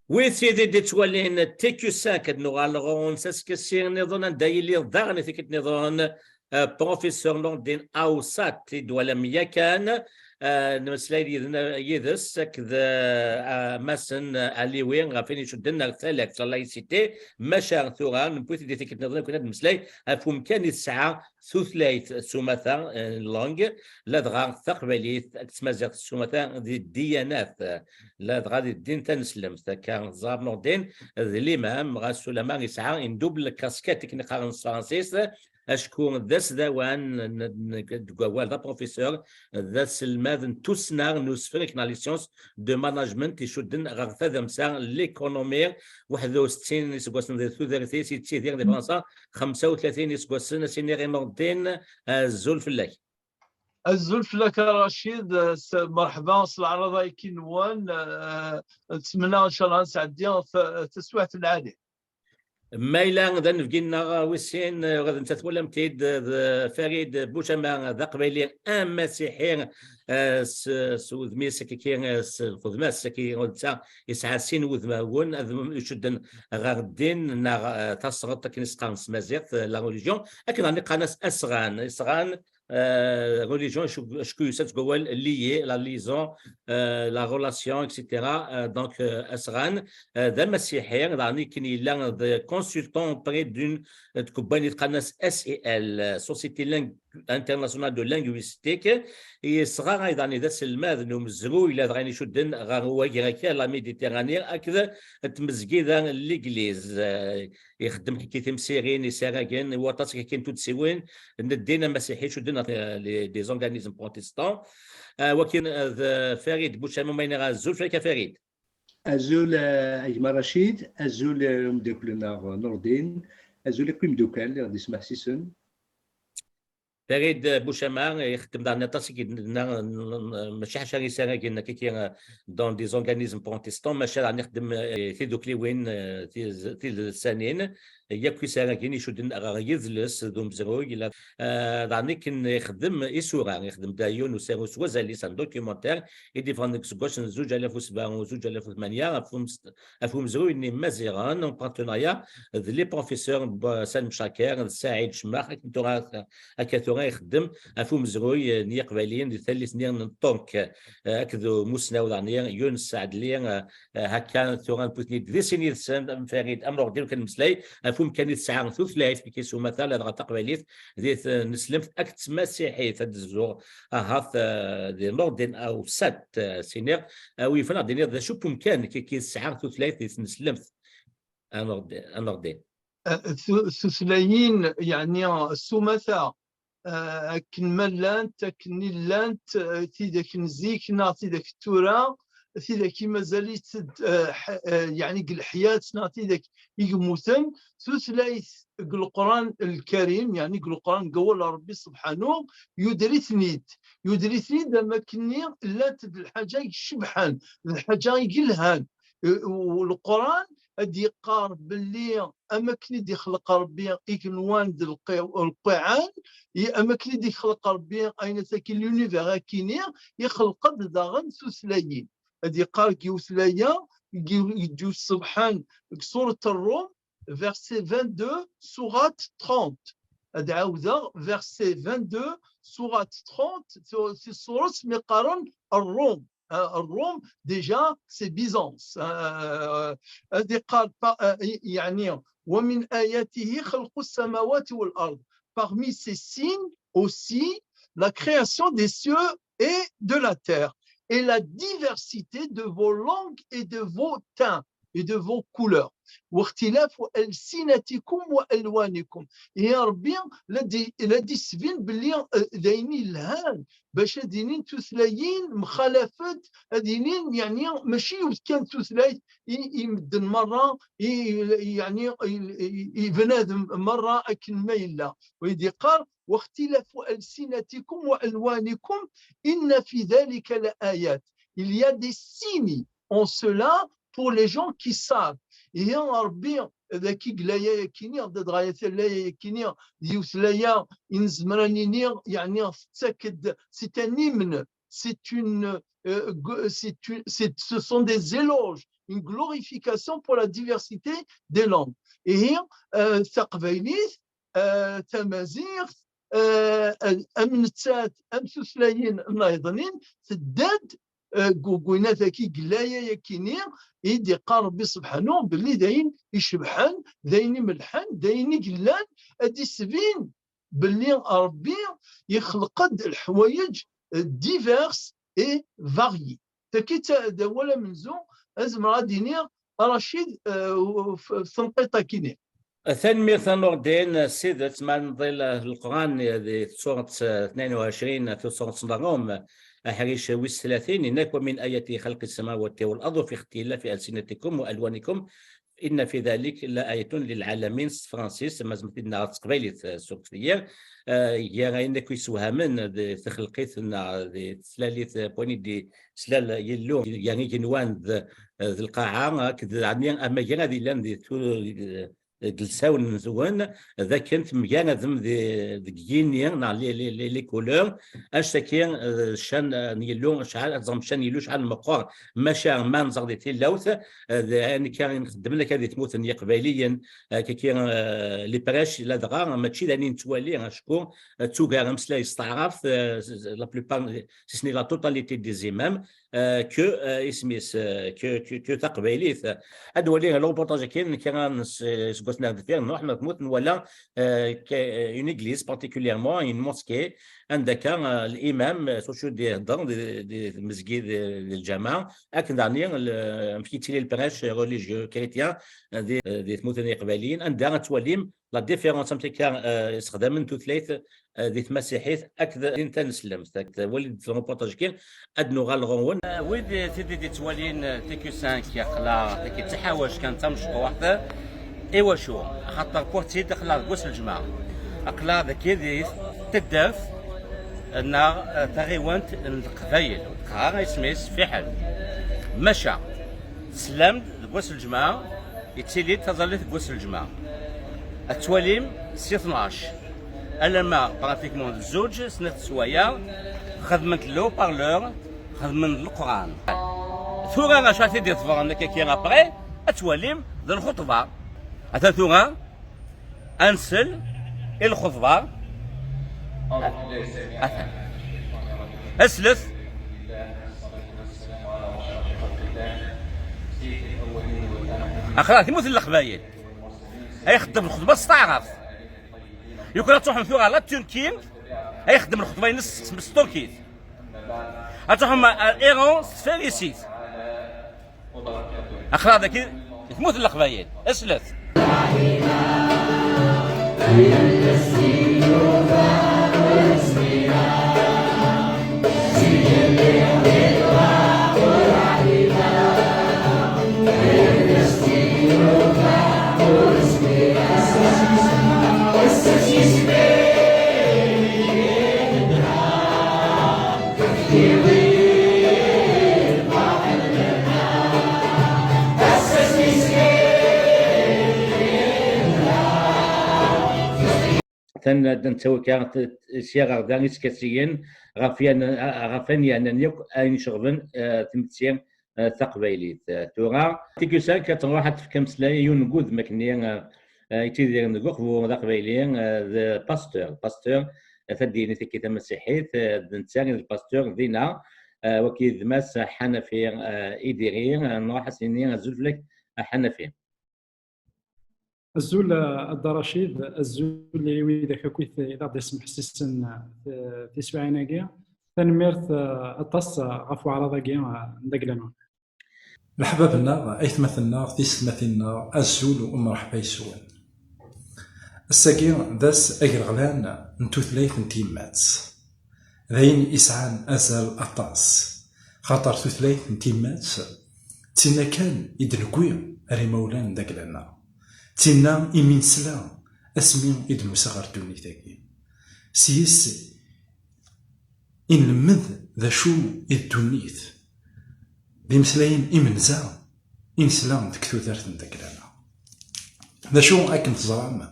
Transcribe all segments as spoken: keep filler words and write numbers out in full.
Wid tid i d-ittwalin T Q cinq, ad nuɣal ɣur-s askasi niḍen anda yili daɣen i tikkelt niḍen, eh, Professeur Nordin Awsat, i d-twalam yakan, eh, nemmeslay yid-, yid-s akked, eh, Massen Aliwi ɣef wayen icudden ar talakt, la laïcité, maca tura newwi-t-id i tikkelt niḍen akken ad nemmeslay ɣef umkan i tesɛa tutlayt s umata, eh, langue, ladɣa taqbaylit akked tmaziɣt s umata di ddiyanat, ladɣa di ddin taneslemt. Akka ẓer Nordin d limam, ɣas ulamma yesɛa une double casquette akken qqaren s tefransist, acku d asdawan n, n, deg wawal d aprofesseur, d aselmad n tussna n usefrek neɣ les sciences de management icudden ɣer tadamsa, l'économie. Waḥed u settin iseggasen di tudert-is, yettidir di Fransa, xemsa u tlatin iseggasen. Ad s-iniɣ i Nordin, eh, azul fell-ak. Azul fell-ak a Racid, eh, s-, merḥba s leɛraḍ-agi-nwen, eh, ttmennaɣ ncallah ad nesɛeddi t-, taswiɛt lɛali. Ma yella d anebgi-nneɣ wis sin, eh, ula d netta twalam-t-id, d Farid Bucama, d aqbayli amasiḥi, eh, s, s wudem-is akkaki, eh, s lxedma-s akkaki, netta yesɛa sin wudmawen, ad m-, icudden ɣer ddin neɣ, eh, tasreḍt akken i s-qqaren s tmaziɣt, eh, la religion, akken daɣen i qqaren-as asɣan, isɣan, eh, religion, acku, acku yusa-d seg wawal lié, la liaison, eh, la relation, et cetera. Eh, donc, eh, asɣan, eh, d amasiḥi, daɣen akken yella d consultant auprès d'une, eh, tkebbanit qqaren-as S E L, eh, Société Ling-, Internationale de Linguistique, yesɣaray daɣen d aselmad n umezruy, ladɣa ayen icudden ɣer wagrakal, la Méditerranée, akked tmezgida n l'église. Eh, ixeddem ḥki timsirin, isaragen, i waṭas ḥki n tuddsiwin n ddin amasiḥi icudden, eh, les, des organismes protestants. Eh, wakin, eh, d Farid Bucama, ma yenna azul fell-ak a Farid. Azul, eh, a gma Racid, azul, eh, umeddakel-nneɣ Nordin, azul akk imeddukkal i ɣ-d-ismeḥsisen. Farid Bucama ixeddem daɣen aṭas i yedna, mačči ḥaca isaragen akkaki, eh, dans des organismes protestants, maca daɣen ixeddem, eh, tidukliwin, eh, tiz-, tidelsanin, yakk isaragen icudden ɣer yidles d umezruy. Ila, eh, daɣen akken ixeddem isura, ixeddem-d yiwen usaru s wazal-is, un documentaire, i d-yeffɣen deg useggas n zuǧ alaf u sebɛa u zuǧ alaf u tmanya, ɣef umest-, ɣef umezruy n Imaziɣen, en partenariat d les professeurs Salem Chaker, d Saɛid Cmax, akken tura, akka tura ixeddem ɣef umezruy, eh, n Yiqbayliyen di tallit-nni n Ṭṭerk, eh, akked umussnaw daɣen Yunes Ɛedli, eh, eh, hakka tura newwi-ten-id di sin yid-sen, am Farid, am Nordin, kan nmeslay ɣef umkan i tesɛa tutlayt, kiki s umata, ladɣa taqbaylit, di tneslemt akked tmasiḥit, ad d-zzuɣ ahat, eh, di Nordin Awsat, eh, s-iniɣ, eh, wi yifen ad d-iniḍ d acu n umkan kiki tesɛa tutlayt di tneslemt, a Nordin, a Nordin. Eh, tu-, tutlayin, yeɛni, s umata, eh, akken ma llant, akken i llant, eh, tidak n zik neɣ tidak n tura, tidak i mazal-itt, eh, ḥ-, eh, yeɛni deg leḥyat neɣ tidak i yemmuten, tutlayt deg Leqran Lkarim, yeɛni deg Leqran deg wawal n Ṛebbi subḥanu, yuder-iten-id. Yuder-iten-id am akken llant d lḥaǧa i icebḥen, d lḥaǧa i yelhan. Eh, u Leqran ad d-yeqqar belli am akken i d-ixleq Ṛebbi igenwan d lqi-, lqiɛan, i-, am akken i d-ixleq Ṛebbi ayen ataki l'univers akini, ixleq-d daɣen tutlayin. Ad yeqqar deg yiwet laya, deg yiw-, deg yiwet ṣṣebḥan, deg surat Ṛṛum, verset vingt-deux, surat trente. Ad ɛawdeɣ, verset vingt-deux, surat trente, tu-, si surat mi qqaren Ṛṛum. Euh, Rome, déjà, c'est Byzance. Euh, euh, des car-, pa-, euh, يعني، ومن آياته خلق السماوات والأرض. Parmi ces signes aussi, la création des cieux et de la terre, et la diversité de vos langues et de vos teints et de vos couleurs. واختلاف ألسنتكم وألوانكم. Ihi Ṛebbi la d-, la d-isbin belli, eh, d ayen yelhan bac ad inin tutlayin mxalafent, ad inin, yeɛni, mačči yiwet kan tutlayt i, i medden merra, i, yeɛni, i, i, i bnadem merra akken ma yella. Wa i d-yeqqar, واختلاف ألسنتكم وألوانكم إن في ذلك لآيات. Il y a des signes en cela pour les gens qui savent. Ihi Ṛebbi, dagi deg laya-yakini, d dɣa laya yakini, d yiwet laya i nezmer ad nini, yeɛni tettak-d, c'est un hymne, c'est une, euh, g- c'est une- c'est- ce sont des éloges, une glorification pour la diversité des langues. Ihi, euh, taqbaylit, euh, tamaziɣt, euh, am nettat, am tutlayin nniḍen, tedda-d, euh, deg ugnat-agi yella yakini, i d-iqqar Rebbi subḥanu belli d ayen icebḥen, d ayen imelḥen, d ayen i yellan, ad d-isbin belli Ṛebbi yexleq-d leḥwayeǧ, eh, divers et variés. Tagi d ta-, d awal amenzu, ad zemreɣ ad d-iniɣ, a Racid, eh, f-, f tenqiḍt-agi-nni. Tanemmirt a Nurdin, s tidet, ma nḍil Leqran di tsuret, eh, tnayen u ɛecrin, tusuret n Ṛum, aḥric wis tlatin, yenna-k: ومن آياته خلق السماوات والأرض واختلاف ألسنتكم وألوانكم إن في ذلك لآية للعالمين s tefransist, ma zemreɣ ad t-id-nɣeɣ s teqbaylit, eh, surfet-iyi. Eh, gar ayen akk yessewhamen di txelqit neɣ di tlalit, eh, n wayen i d-yeslal Yillu gar igenwan d, d lqaɛa, akked ɛni amagrad yellan di tu-, deg ilsawen-nwen, d akken temgaradem di, deg yini, neɣ les, les, les, les couleurs, anect-agi, eh, ccan, eh, n Yillu, cɛal, ad teẓrem ccan n Yillu cɛal meqqer, maca ma nẓer di tilawt, eh, d ayen akka i nxeddmen akka di tmurt n Yiqbayliyen, eh, kaki, eh, les prêches, ladɣa, mačči d ayen i nettwali, acku, eh, ttugar ameslay s taɛrabt, eh, la plupart, si ce n'est la totalité des imams, eh, que, eh, isem-is, eh, que, que, que taqbaylit. Ad nwali le reportage-agi n kra n s-, iseggasen ar deffir, nruḥ ɣer tmurt, nwala, eh, que, eh, une église particulièrement, une mosquée, anda akka, eh, l'imam, eh, s wacu d-ihedder di, di tmezgid, di, di lǧameɛ, akken daɣen, eh, amek yettili le prêche religieux chrétien, eh, di, eh, di tmurt n Yiqbayliyen, anda ad twalim la différence, amek akka, eh, issexdamen tutlayt, eh, di tmasiḥit akked din taneslemt. Akked wali-d reportage-agi, ad nuɣal ɣur-wen. Eh, wid, eh, tid i d-yettwalin, eh, T Q cinq, aql-aɣ tagi d taḥawact kan tamecṭuḥt. Iwacu? Axaṭer Poitiers aql-aɣ deg wass n lǧemɛa. Aql-aɣ dagi di taddart, eh, neɣ, eh, taɣiwant n Leqbayel. Ur d-qqar ara isem-is fiḥel. Maca, teslam-d deg wass n lǧemɛa, yettili-d taẓallit deg wass n lǧemɛa. Ad twalim si tnac alamma pratiquement d zzuǧ, snat sswayeɛ, xedment le haut-parleur, xedmen d Leqran. Tura acu ara t-id-iḍefren akka-ki après, ad twalim d lxeṭba. Ata tura, ad nsel i lxeṭba. Ata. Aslet. Axir, timut n Leqbayel. Ay xeddem lxeṭba s taɛrabt. Yukan ad truḥem tura ɣer la Turquie, ay xeddem lxeṭba-ines s, s turkit. Ad truḥem ar Iran s tfarisit. Axir dagi, tmut n Leqbayel. Aslet. Tan-a d netta wakka, t-, sya ɣer da iskasiyen ɣef yan-, ɣef wayen yeɛnan yakk ayen iceɣben, eh, timetti, eh, taqbaylit. Eh, tura, T Q cinq ad truḥ ad tefk ameslay i yiwen n wudem akkenni, eh, eh, yettidiren deg uqbur d aqbayli, eh, d pasteur. Pasteur, eh, ata d-yini tagi tamasiḥit, eh, d netta i d pasteur dinna, eh, waki d Mass Ḥanafi, eh, i diri, eh, nruḥ ad s-nini azul fell-ak, a Ḥanafi. Azul, eh, a Dda Racid, azul i widak akk i t-, i d aɣ-d-yesmeḥsisen, eh, tiswiɛin-agi. Tanemmirt, eh, aṭas, eh, ɣef weɛraḍ-agi, eh, n dagla-nwen. Leḥbab-nneɣ, aytmaten-nneɣ, tisetmatin-nneɣ, azul u mreḥba yes-wen. Ass-agi d ass agraɣlan n tutlayt n tyemmat. D ayen isɛan azal aṭas, xaṭer tutlayt n tyemmat d tinna kan i d-newwi ar imawlan n dagla-nneɣ. D tinna imi nesla asmi i d-nusa ɣer ddunit-agi. S yis i nlemmed d acu i d ddunit. D imeslayen imenza i nesla deg tudert n dagla-nneɣ. D acu akken teẓram,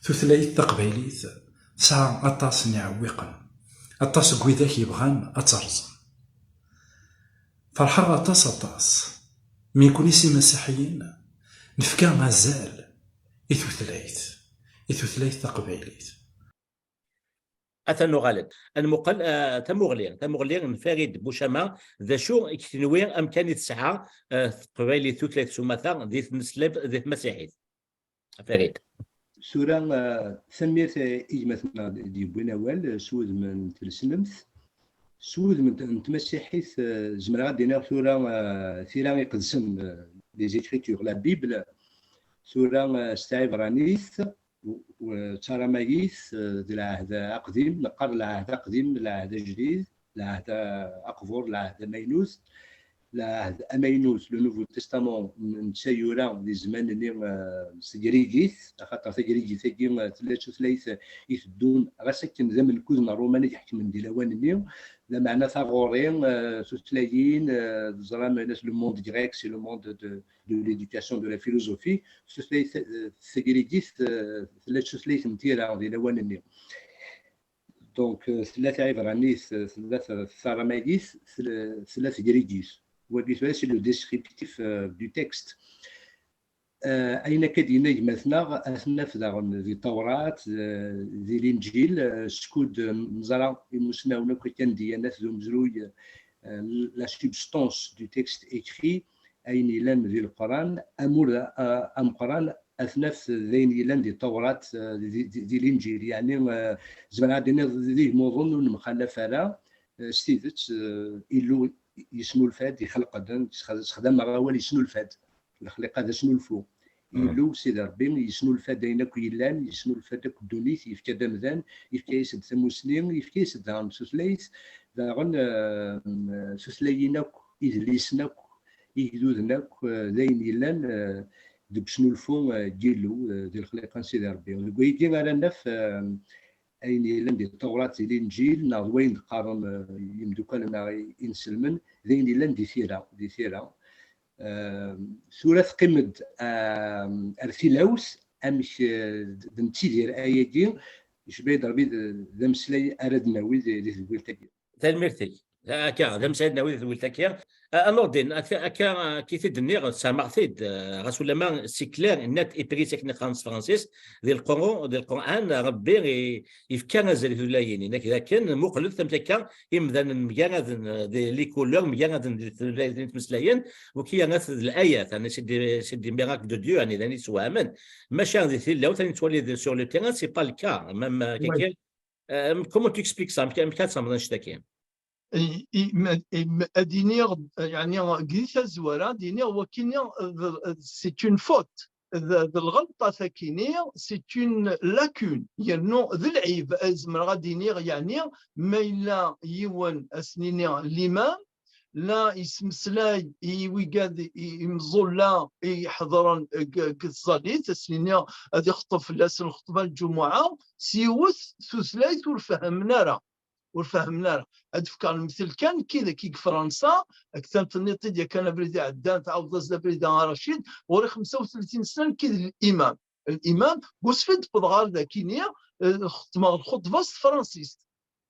tutlayt taqbaylit tesɛa aṭas n iɛewwiqen, aṭas n widak yebɣan ad tt-rẓen. Ferḥeɣ aṭas, aṭas. Mi nekni s imasiḥiyen, nefka azal i tutlayt, i tutlayt taqbaylit. Atan uɣalen. Ad nmuqel, eh, tamuɣli, tamuɣli n Farid Bucama, d acu i k-tenwi amkan i tesɛa, eh, teqbaylit, tutlayt s umata di tmeslab-, di tmasiḥit? A Farid. Tura, eh, tanemmirt i gma-tneɣ d-yewwin awal, eh, s wudem n tneslemt, s wudem n n tmasiḥit, eh, zemreɣ ad d-iniɣ tura, eh, tira iqedsen, eh, les Écritures, la Bible, tura, eh, s tɛibranit, u-, u-, d taramagit, eh, d lɛehd aqdim, neqqar lɛehd aqdim, lɛehd ajdid, lɛehd aqbur, lɛehd amaynut, lɛehd amaynut, le Nouveau Testament, n-, netta yura di zzman-nni, eh, s tegrigit, axaṭer tagrigit-agi, eh, tella d tutlayt, eh, iteddun ɣas akken d amenkud n Ṛṛuman i iḥekmen di lawan-nni, lameɛna taɣuri, eh, tutlayin, eh, teẓram, le monde grec, c'est le monde de, de l'éducation, de la philosophie, tutlayt, eh, tagrigit, eh, tella d tutlayt n tira di lawan-nni. Donc, euh, tella taɛibranit, euh, tella t-, taramagit, tella tella tegrigit. Wagi tura, c'est le descriptif, euh, du texte. Euh, ayen akka d-yenna gma-tneɣ, ad t-naf daɣen di Tawrat, euh, di Linǧil, euh, skud, euh, neẓra imusnawen akk akken ddiyanat d umezruy, euh, la substance du texte écrit, ayen yellan di Leqran, amur, euh, ameqqran, ad t-naf d ayen yellan di Tawrat, eh, di, di, di Linǧil. Yeɛni, eh, zemreɣ ad d-iniɣ d igmuḍen ur nemxalaf ara, eh, s tidet, eh, Illu yesnulfa-d, ixleq-d, sexdameɣ awal yesnulfa-d, lexliqa d asnulfu. Illu, Sidi Ṛebbi, yesnulfa-d ayen akk yellan, yesnulfa-d akk ddunit, yefka-d amdan, yefka-yas-d tamusni, yefka-yas-d daɣen tutlayt, daɣen, eh, tutlayin akk, idlisen akk, igduden akk, eh, d ayen yellan, eh, deg usnulfu, eh, n Yillu, eh, di lexliqa n Sidi Ṛebbi. Deg wayagi ara naf, eh, ayen yellan di Tawrat, di Linǧil, neɣ d wayen d-qqaren, eh, yimdukal-nneɣ inselmen, d ayen yellan di tira, di tira. Eh, tura teqqim-d, eh, ar tilawt, amek, eh, d-, d-nettidir ayagi, yecba-yi-d Ṛebbi d, d ameslay ara d-nawi di, di tedwilt-agi. Tanemmirt-ik. Akka, d ameslay ad d-nawi di tedwilt-agi. A, a Nurdin, akka, akka, akka i t-id-nniɣ, sseɛmaɣ-t-id, eh, ɣas ulamma c'est clair, net et précis akken i qqaren s tefransist, di Lqur'an, di Lqur'an, Ṛebbi i, yefka azal i tutlayin. Inak dakken, muqlet amek akka, imdanen mgaraden, eh, di les couleurs, mgaraden di tutlayin, di tmeslayin, waki yerna d l'ayat, yeɛni c'est des, c'est des miracles de Dieu, yeɛni d ayen yessewhamen. Maca di tilawt, ayen nettwali sur le terrain, c'est pas le cas. Même, euh, quelqu'un Euh, comment tu expliques ça? Amek, amek ad tsemmeḍ annect-agi? I, i, ma, i, ma, ad iniɣ, yeɛni, deg tazwara, ad iniɣ wakini, d, d, c'est une faute. D, d lɣelṭa takini, c'est une lacune. Yernu d lɛib, eh, zemreɣ ad iniɣ, yeɛni, ma yella yiwen, ad s-nini, l'imam, la yesmeslay i wigad i, i, imẓulla i iḥeḍren deg, deg tẓallit, ad s-nini ad ixeṭṭeb fell-asen lxeṭba n lǧumuɛa, s yiwet tutlayt ur fehmen ara. Ur fehmen ara. Ad d-fkeɣ lemtel kan, kidek i deg Fransa, ak-, tenniḍ-t-id yakan abrid iɛeddan, tɛawdeḍ-as-d abrid-a a Racid, ɣur-i xemsa u tlatin sna, nekki d l'imam. L'imam, deg wasfi d-wwḍeɣ ɣer dakini, eh, xeddmeɣ lxeṭba s tefransist.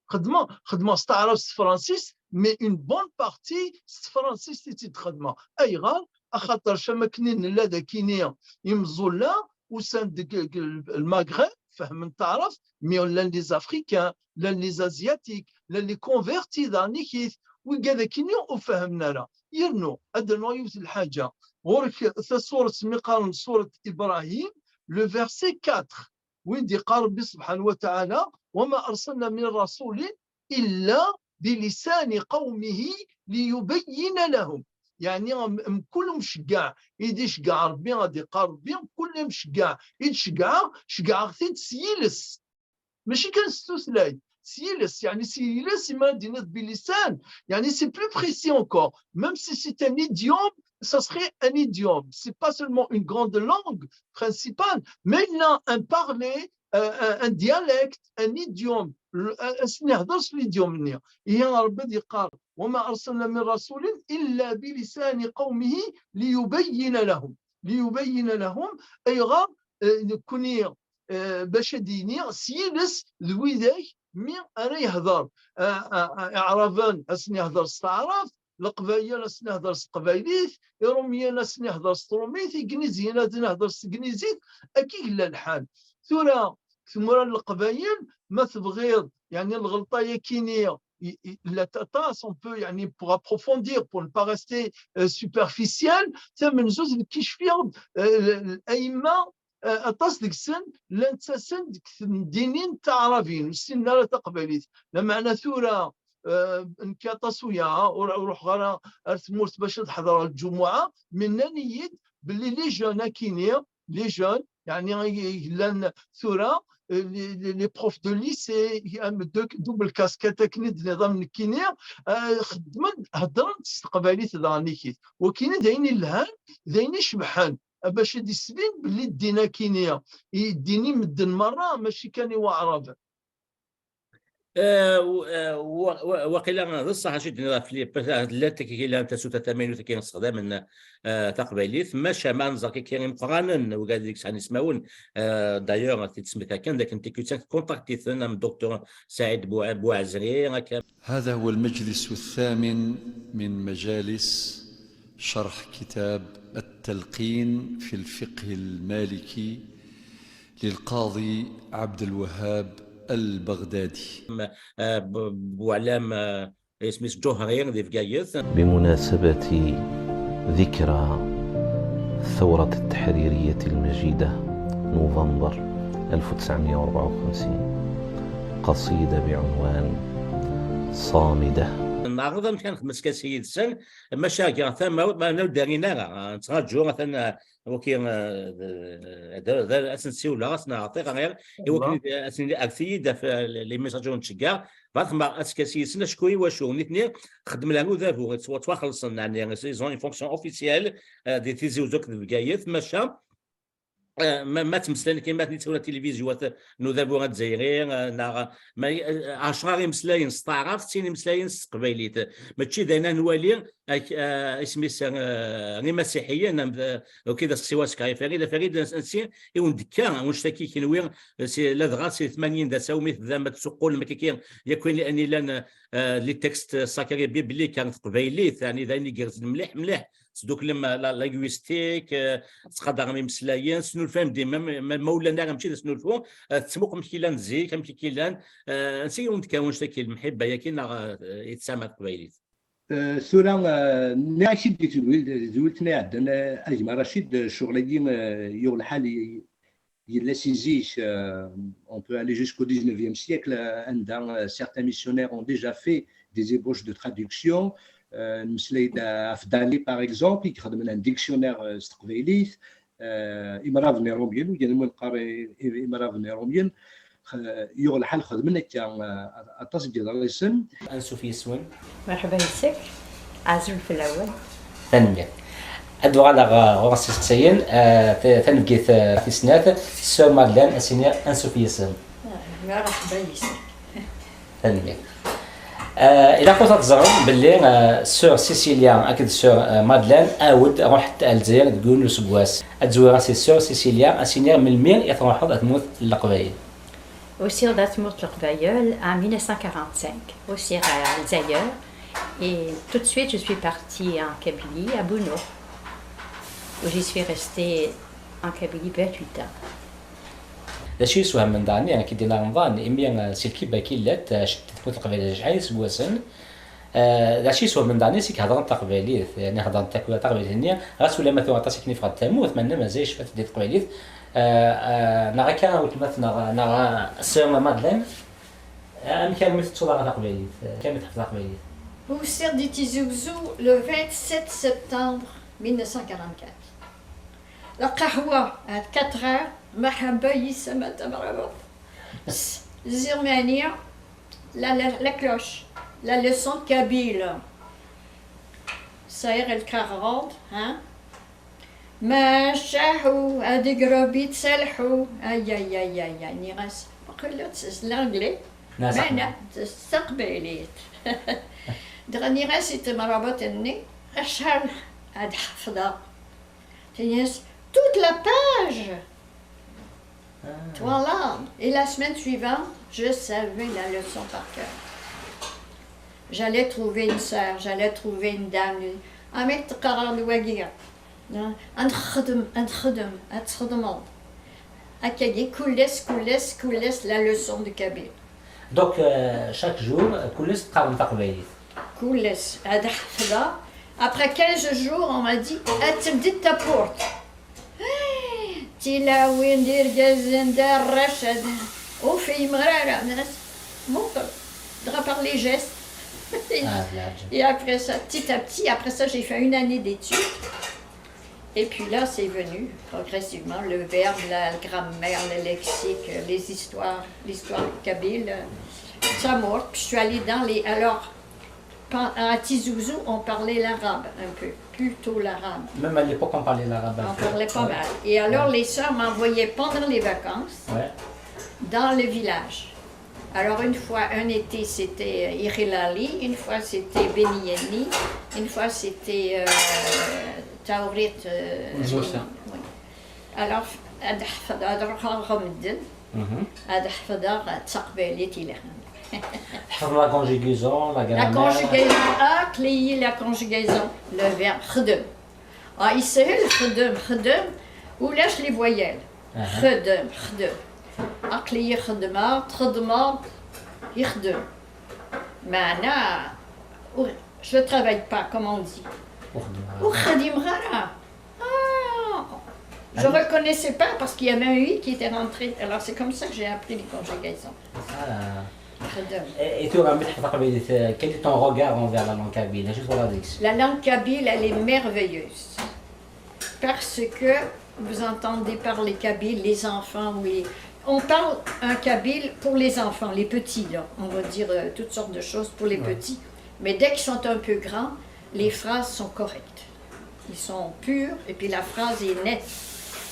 Xedmeɣ, xedmeɣ s taɛrabt s tefransist, mais une bonne partie s tefransist i tt-id-xedmeɣ. Ayɣer? Axaṭer am akken i nella dakini imẓulla, usan-d deg, deg Lmagreb, fehmen taɛrabt, mais llan les Africains, llan les Asiatiques, llan les convertis daɣen-ikit, wigad akini ur fehmen ara. Yernu, ad d-rnuɣ yiwet n lḥaǧa. Ɣur-k tasuret mi qqaren suret Ibrahim, le verset quatre. Win d-iqqar Rebbi subḥanahu wa taɛala, وما أرسلنا من رسول إلا بلسان قومه ليبين لهم. Yeɛni, m-, mkul umceggeɛ i d-iceggeɛ Rebbi, ad iqqar Rebbi, mkul amceggeɛ i d-ceggɛeɣ, ceggɛeɣ-t-id s yiles. Mačči kan s tutlayt, s yiles, yeɛni s yiles, imi ara d-tiniḍ bilisan, yeɛni c'est plus précis encore. Même si c'est un idiome, ça serait un idiome. C'est pas seulement une grande langue principale, mais il a un parler, euh, un, un dialecte, un idiome, le, un, un, s-nehder s l'idiome-nni. Ihi Rebbi ad yeqqar, وما أرسلنا من رسول إلا بلسان قومه ليبين لهم. ليبين لهم, ayɣer, eh, nekkni, eh, bac ad d-yini s yiles d widak mi ara yehder, eh, eh, eh, Iɛraben ad sen-yehder s taɛrabt, Leqbayel ad sen-ihder s teqbaylit, Iṛumyen ad sen-ihder s tṛumit, Igniziyen ad sen-ihder s tegnizit. Akka i yella lḥal. Tura, deg tmura n Leqbayel, ma tebɣiḍ, yeɛni lɣelṭa-yakini, il y a aṭas, on peut, yeɛni, pour approfondir, pour ne pas rester euh, superficiel, tamenzut d kicfiɣ-d euh, ayemma euh, aṭas deg-sen llan ttasen deg temdinin taɛrabin, ur ssinen ara taqbaylit. Lameɛna tura euh, nekk aṭas uya, ur ur ruḥeɣ ara ar tmurt bac ad ḥeḍreɣ lǧumuɛa, mi nnan-iyi-d belli les jeunes akini, les jeunes, yeɛni i i yellan tura, euh, les, les, les profs de lycée, am dou- double casquette akken i d-nniḍ am nekkini, euh, xeddmen, heddren s teqbaylit daɣen ikit. Wakini d ayen ilhan, d ayen icebḥen, bac ad d-isbin belli ddin akini, i ddin i medden merra, mačči kan i waɛraben. Eh, w- eh, wa- wa- waqila d ṣṣeḥ acu d-nniḍ ɣef llant kiki llan tasuta tamaynut akken sexdamen eh, taqbaylit, maca ma nẓer kiki imeqqranen wigad i yesɛan ismawen, eh, d'ailleurs ti tesmit akken dakken tikkelt-a tkuntaktit-en am Docteur Saɛid Bou- Bouɛezri akka. هذا هو المجلس الثامن من مجالس شرح كتاب التلقين في الفقه المالكي للقاضي عبد الوهاب البغدادي. Eh, b- Bouɛlam, eh, isem-is Ǧuhri di Bgayet. بمناسبة ذكرى الثورة التحريرية المجيدة، نوفمبر ألف وتسعمية وأربعة وخمسين، قصيدة بعنوان صامدة. Neɛreḍ amek ad nexdem askasi yid-sen, maca gar tamawt, ma ur d-rrin ara, eh, nettraǧu, atan, eh, waki, eh, d- d- d- ad sen-ssiwleɣ, ad sen-ɛeṭṭiɣ, eh, i wakken ad sen-, rret-iyi-d ɣef, eh, les messages ur nettceggiɛ, bɣiɣ ad xedmeɣ askasi yid-sen, acku i wacu? Nitni xeddmen ar udabu, ttwa- ttwaxellṣen, yeɛni, ils ont une fonction officielle, eh, di Tizi Uzzu akked Bgayet, maca, eh, ma ma ttmeslayen kan, ma ten-id-ttawin tilivizyu at- n udabu azzayri, eh, neɣ ma eh, ɛecra imeslayen s taɛrabt, sin imeslayen s teqbaylit. Mačči d ayen ad nwali ak- eh, isem-is, eh, imasiḥiyen, am d- ok, d aseqsi-wa seg Farid. Farid, ansi i wen-d-tekka wanect-agi kenwi, si, ladɣa si tmanyin d asawen mi tebdam ad tessuqqulem akkaki yakk ayen ayen ilan, eh, les textes sacrés bibliques ar teqbaylit, yeɛni d ayen igerrzen mliḥ mliḥ, tesduklem la linguistique, eh, tettqadarem imeslayen, tesnulfam dima, ma ma ur llan ara mačči d asnulfu, eh, tettmuqlem amek i llan zik, amek i llan, eh, ansi i wen-d-tekka wanect-agi, lemḥibba-yagi neɣ eh, i tesɛam ar teqbaylit? Eh, tura, eh, nniɣ-ak-id di tedwilt, tedwilt-nni iɛeddan, eh, a gma Racid, eh, ccɣel-agi, eh, yuɣ lḥal, y- yella si zik, eh, on peut aller jusqu'au dix-neuvième siècle, eh, anda, eh, certains missionnaires ont déjà fait des ébauches de traduction, eh, nmeslay-d, eh, ɣef Dallet, par exemple, i ixedmen un dictionnaire, eh, s teqbaylit, eh, imraben irumyen, ur gganen mi neqqar i- i- imraben irumyen, eh, yuɣ lḥal xedmen akka, eh, aṭas n yiḍrisen. Ansuf yes-wen. مرحبا يسك. عزول في الأول. Tanemmirt. Ad uɣaleɣ, eh, ɣur-s iseqsayen, eh, ta- taneggit, eh, tis snat, Sœur Madeleine, ad s-iniɣ ansuf yes-m. مرحبا يسك. Tanemmirt. Eh, ilaq ad teẓrem belli, eh, Sœur Cécilia akked Sœur, eh, Madeleine ɛawdent ruḥent ar Lezzayer deg yiwen n useggas. Ad zwireɣ si Sœur Cécilia, ad s-iniɣ melmi i truḥeḍ ar tmurt n Leqbayel? Usiɣ-d ar tmurt n Leqbayel en mille neuf cent quarante-cinq. Usiɣ ar Lezzayer et tout de suite je suis partie en Kabylie, à Bounour, où j'y suis restée en Kabylie vingt-huit ans. D acu yeswehmen daɣen, akka d-yenna Remḍan, imi, eh, si lkiba akka i llant, eh, tmurt n Leqbayel acḥal iseggasen, eh, d acu yeswehmen daɣen i sik hedren taqbaylit, yeɛni hedren takwirt taqbaylit-nni, ɣas ulamma tura aṭas akken i ffɣent tamurt, meɛna mazal cfant-d i teqbaylit, eh, eh, neɣ akka a weltma-tneɣ, neɣ, eh, Sœur Madeleine, eh, amek armi tettuḍ ara taqbaylit, eh, amek armi tḥefḍeḍ taqbaylit? Usiɣ-d i Tizi Uzzu le vingt-sept septembre mille neuf cent quarante-quatre. Lqahwa à quatre heures, maḥabba yis-m a tamrabeḍt. Ziɣ mani la, la, la cloche, la leçon de kabyle. Sɛiɣ lkaɣeḍ, ha? Macaḥu, ad igrub ittselḥu. Ay, ay, ay, ay, ay, nniɣ-as, waqila s l'anglais. Meɛna s teqbaylit. Dɣa nniɣ-as i temrabeḍt-nni, acḥal ad ḥefḍeɣ? Tenna-yas, toute la page. Twalaḍ. Et la semaine suivante, je savais la leçon par cœur. J'allais trouver une sœur, j'allais trouver une dame. Ah, mais teqqareɣ-d wagi. Ad nexdem, ad nexdem, ad txedmeḍ. Akkagi, kul ass, kul ass, kul ass, la leçon de kabyle. Donc, euh, chaque jour, kul ass teqqarem taqbaylit. Kul ass, ad ḥefḍeɣ. Après quinze jours, on m'a dit, ad tebdiḍ tawwurt. Tilawin d irgazen d arrac, ad ur fhimeɣ ara. Muqel, dɣa par les gestes. Ah, d leɛǧeb. Et après ça, petit à petit, après ça, j'ai fait une année d'études. Et puis là, c'est venu progressivement le verbe, la grammaire, le lexique, les histoires, l'histoire kabyle, euh, tamurt. Puis je suis allée dans les. Alors, à Tizi Ouzou, on parlait l'arabe un peu, plutôt l'arabe. Même à l'époque, on parlait l'arabe. On parlait pas mal. Et alors, les sœurs m'envoyaient pendant les vacances dans le village. Alors, une fois, un été, c'était Irilali, une fois, c'était Beniyeni, une fois, c'était euh, Taourit. Euh, oui. Alors, ad ḥefḍeɣ, ad ruḥeɣ ɣer medden, ad ḥefḍeɣ d taqbaylit yelhan. Tḥefḍeḍ la conjugaison, la grammaire. La conjugaison, aql-iyi la conjugaison, le verbe xdem. Ah, yeshel xdem, xdem, ulac les voyelles. Xdem, xdem. Aql-iyi xeddmeɣ, txeddmeḍ, ixdem. Meɛna, je travaille pas, comme on dit. Ur xdimeɣ ara. Ah, je reconnaissais pas parce qu'il y avait un i qui était rentré. Alors c'est comme ça que j'ai appris les conjugaisons. Ah. Xdem. Et, et tura, mi tḥefḍeḍ taqbaylit, euh, quel est ton regard envers la langue kabyle? Juste voilà, dix. La langue kabyle, elle est merveilleuse. Parce que vous entendez parler kabyle, les enfants, oui. On parle un kabyle pour les enfants, les petits, là. On va dire euh, toutes sortes de choses pour les petits. Mais dès qu'ils sont un peu grands, les phrases sont correctes. Ils sont purs et puis la phrase est nette.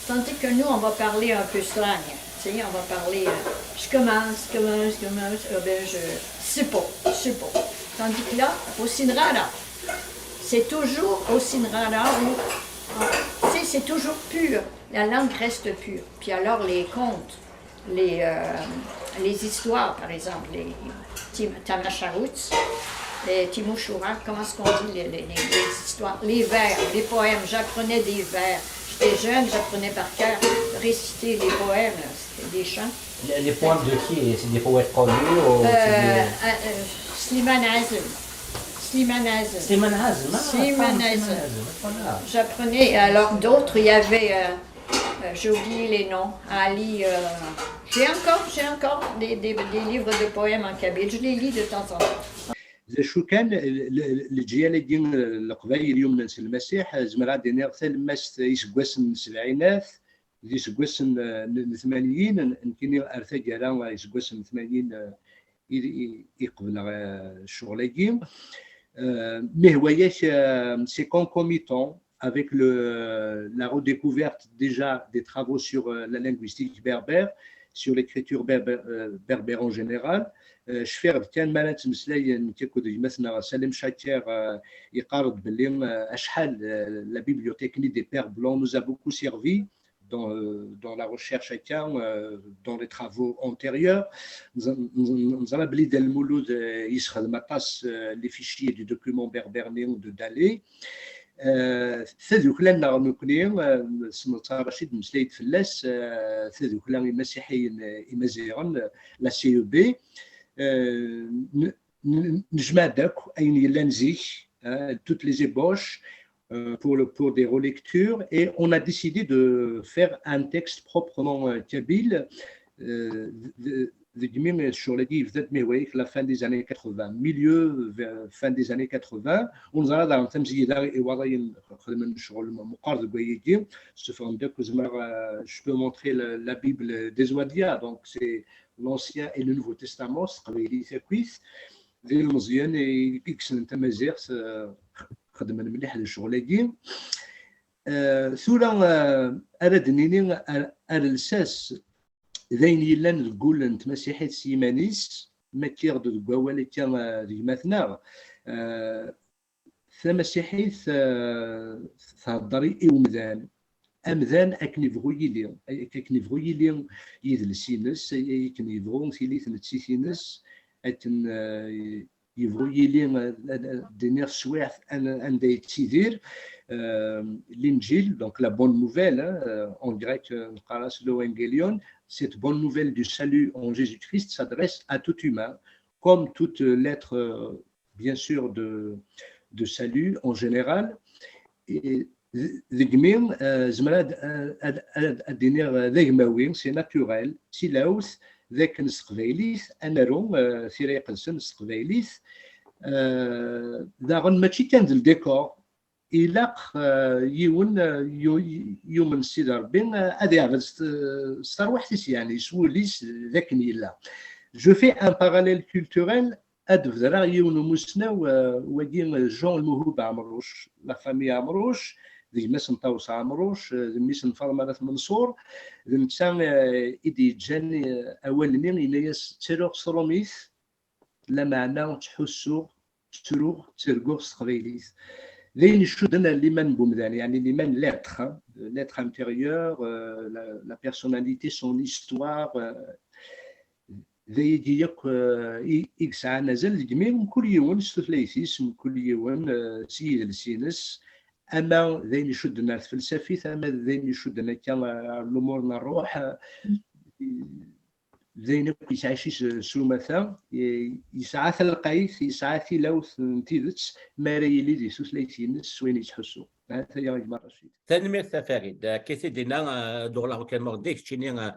Tandis que nous, on va parler un peu slang. Tu sais, on va parler euh, je commence, je commence, je commence, euh, ben je. C'est pas, c'est pas. Tandis que là, au Sinrara, c'est toujours au Sinrara où. Tu sais, c'est toujours pur. La langue reste pure. Puis alors, les contes, les, euh, les histoires, par exemple, les Tim- Tamacharouts, les Timouchoura, comment est-ce qu'on dit, les, les- les- les histoires, les vers, les poèmes. J'apprenais des vers. J'étais jeune, j'apprenais par cœur, réciter les poèmes, là, c'était des chants. Les, les poèmes de qui? C'est des poètes connus ou c'est Euh, des... euh, euh, Slimane Azem. Slimane Azem. Slimane Azem, ah, Slimane ah, Azem. Voilà. J'apprenais, alors d'autres, il y avait, euh, euh, j'ai oublié les noms, Ali, euh, j'ai encore, j'ai encore des, des- des livres de poèmes en kabyle, je les lis de temps en temps. D acu kan, l- l- leǧyal-agi n Leqbayel yumnen s Lmasiḥ, zemreɣ ad d-iniɣ talemmast iseggasen n sebɛinat, d iseggasen n n tmanyin, nekkini ar taggara iseggasen n tmanyin i i- i qebleɣ eh, ccɣel-agi. Eh, Mi hwa-yak, eh, c'est concomitant avec le, la redécouverte déjà des travaux sur euh, la linguistique berbère, sur l'écriture berbère, euh, berbère en général. Euh, cfiɣ-d kan mi ara nettmeslay nekk akked gma-tneɣ Salem Chaker, euh, yeqqar-d belli euh, acḥal euh, la bibliothèque-nni des Pères Blancs nous a beaucoup servi dans, euh, dans la recherche akka, euh, dans les travaux antérieurs. Neẓ- neẓ- Neẓra belli Dda Lmulud euh, yessexdem aṭas euh, les fichiers du document berbère néon de Dalé. Euh, Tadukla-nneɣ nekkni, euh, Smeḍ Racid meslay-d fell-as, euh, tadukla imasiḥiyen euh, imaziɣen, euh, la C E B. Euh, n- n- Nejmaɛ-d akk ayen yellan zik, euh, toutes les ébauches, euh, pour, le, pour des relectures, et on a décidé de faire un texte proprement euh, kabyle. Euh, de- deg mi ccɣel-agi yebda-d mi hwa-yak la fin des années quatre-vingts, milieu vers fin des années quatre-vingts, ur neẓra daɣen tamezgida i waḍayen xedmen ccɣel meqqar deg wayagi, ssufɣen-d akk, zemreɣ, euh, je peux montrer la, la Bible des Ouadia, donc c'est l'Ancien et le Nouveau Testament s teqbaylit akkit, d ilmeẓyen i i yessnen tamaziɣt, eh, xedmen mliḥ di ccɣel-agi. Eh, tura, eh, ara d-nini ar, ar lsas d ayen yellan deg wul n tmasiḥit s yiman-is, ma kkiɣ-d deg wawal akka, eh, d gma-tneɣ, eh, tamasiḥit, eh, thedder i, i umdan. Amdan akken ibɣu yili, akken ibɣu yili yidles-ines, akken yebɣu tili tnettit-ines, akken, eh, yebɣu yili, euh, ad d-iniɣ, swiɛt an- anda yettidir, euh, l'injil, donc la bonne nouvelle, hein, euh, en grec, euh, neqqar-as l'Evangelion. Cette bonne nouvelle du salut en Jésus-Christ s'adresse à tout humain, comme toute lettre, euh, bien sûr, de, de salut en général. Et deg-mi, euh, zemreɣ ad, ad, ad, ad d-iniɣ, euh, d agmawi, c'est naturel, d tilawt, d akken s teqbaylit ad naru, euh, tira iqedsen s teqbaylit. Euh, daɣen mačči kan d le décor, ilaq, euh, yiwen, euh, yu- yumen s Sidi Ṛebbi, euh, ad iɛbed s s terwiḥt-is, yeɛni s wul-is, d akken yella. Je fais un parallèle culturel, ad d-bedreɣ yiwen umusnaw, euh, wagi, euh, Jean Lmuhub Ɛemruc, la famille Ɛemruc, d gma-s n Ṭawes Ɛemruc, euh, d mmi-s n Faḍma n At Menṣur, d netta, euh, i d-yeǧǧan, euh, awal-nni, yenna-yas: "Ttaruɣ s tṛumit, lameɛna ttḥussuɣ, ttruɣ, ttarguɣ s teqbaylit." D ayen icudden ar liman n wemdan, yeɛni liman, l'être, hein, l'être intérieur, euh, la, la personnalité, son histoire, euh, d ayagi yakk, euh, i i yesɛan azal deg-mi mkul yiwen s tutlayt-is, mkul yiwen, euh, s yidles-ines, ama d ayen icudden ar tfelsafit, ama d ayen icudden akka ar lumuṛ n ṛṛuḥ, euh, d ayen akk yettɛici s s umata, i- yesɛa talqayt, yesɛa tilawt n tidet, mi ara yili di tutlayt-ines s wayen yettḥussu. Ha-t-aya a gma Racid. Tanemmirt a Farid. Akka i t-id-yenna, euh, Dɣla Rukan Mordi, keččini, euh,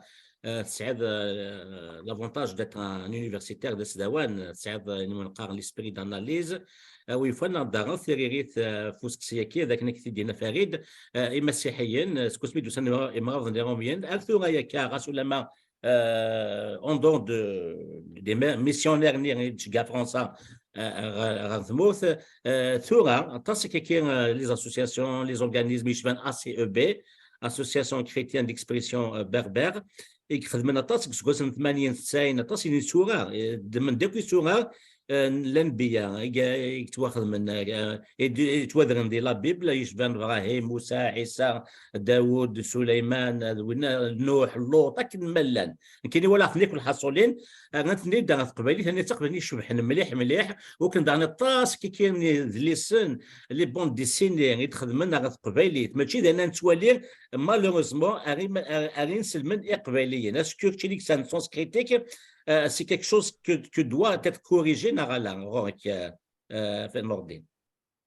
euh, tesɛiḍ, euh, l'avantage d'être un universitaire, d asdawan, tesɛiḍ, euh, ayen umi neqqar l'esprit d'analyse. Euh, wi yufan ad d-taɣeḍ tiririt, euh, f useqsi-agi, d akken i k-t-id-yenna Farid, euh, imasiḥiyen, euh, seg wasmi d-usan imra- imraḍen iṛumyen, ar tura akka, ɣas ulamma, euh, en dehors de, des mi- missionnaires-nni i d-tceggeɛ Fransa, euh, ɣer ɣer tmurt, euh, tura, aṭas akka, euh, les associations, les organismes yecban A C E B, Association Chrétienne d'Expression, euh, Berbère, i ixedmen aṭas deg iseggasen n tmanyin, tesɛin, aṭas n yisura, eh, ddmen-d akk isura, eh, n lanbiya i i yettwaxedmen, eh, i d- i yettwadren di la Bible, yecban Ibrahim, Musa, Ɛisa, Dawud, Suleyman, eh, d winna, Nuḥ, Luṭ, akken ma llan. Nekkini walaɣ-ten akk lḥaṣulin, eh, rran-ten-id ɣer teqbaylit, ani d taqbaylit icebḥen mliḥ, mliḥ, u kan daɣen aṭas kiki n yedlisen, les bandes dessinées i d-xedmen ɣer teqbaylit, mačči d ayen nettwali, malheureusement, ar im- ar ar inselmen iqbayliyen. Est-ce que keččini, c'est un sens critique, euh, c'est quelque chose que, que doit être corrigé, neɣ ala, ɣur-k, euh, euh, Farid Nurdin?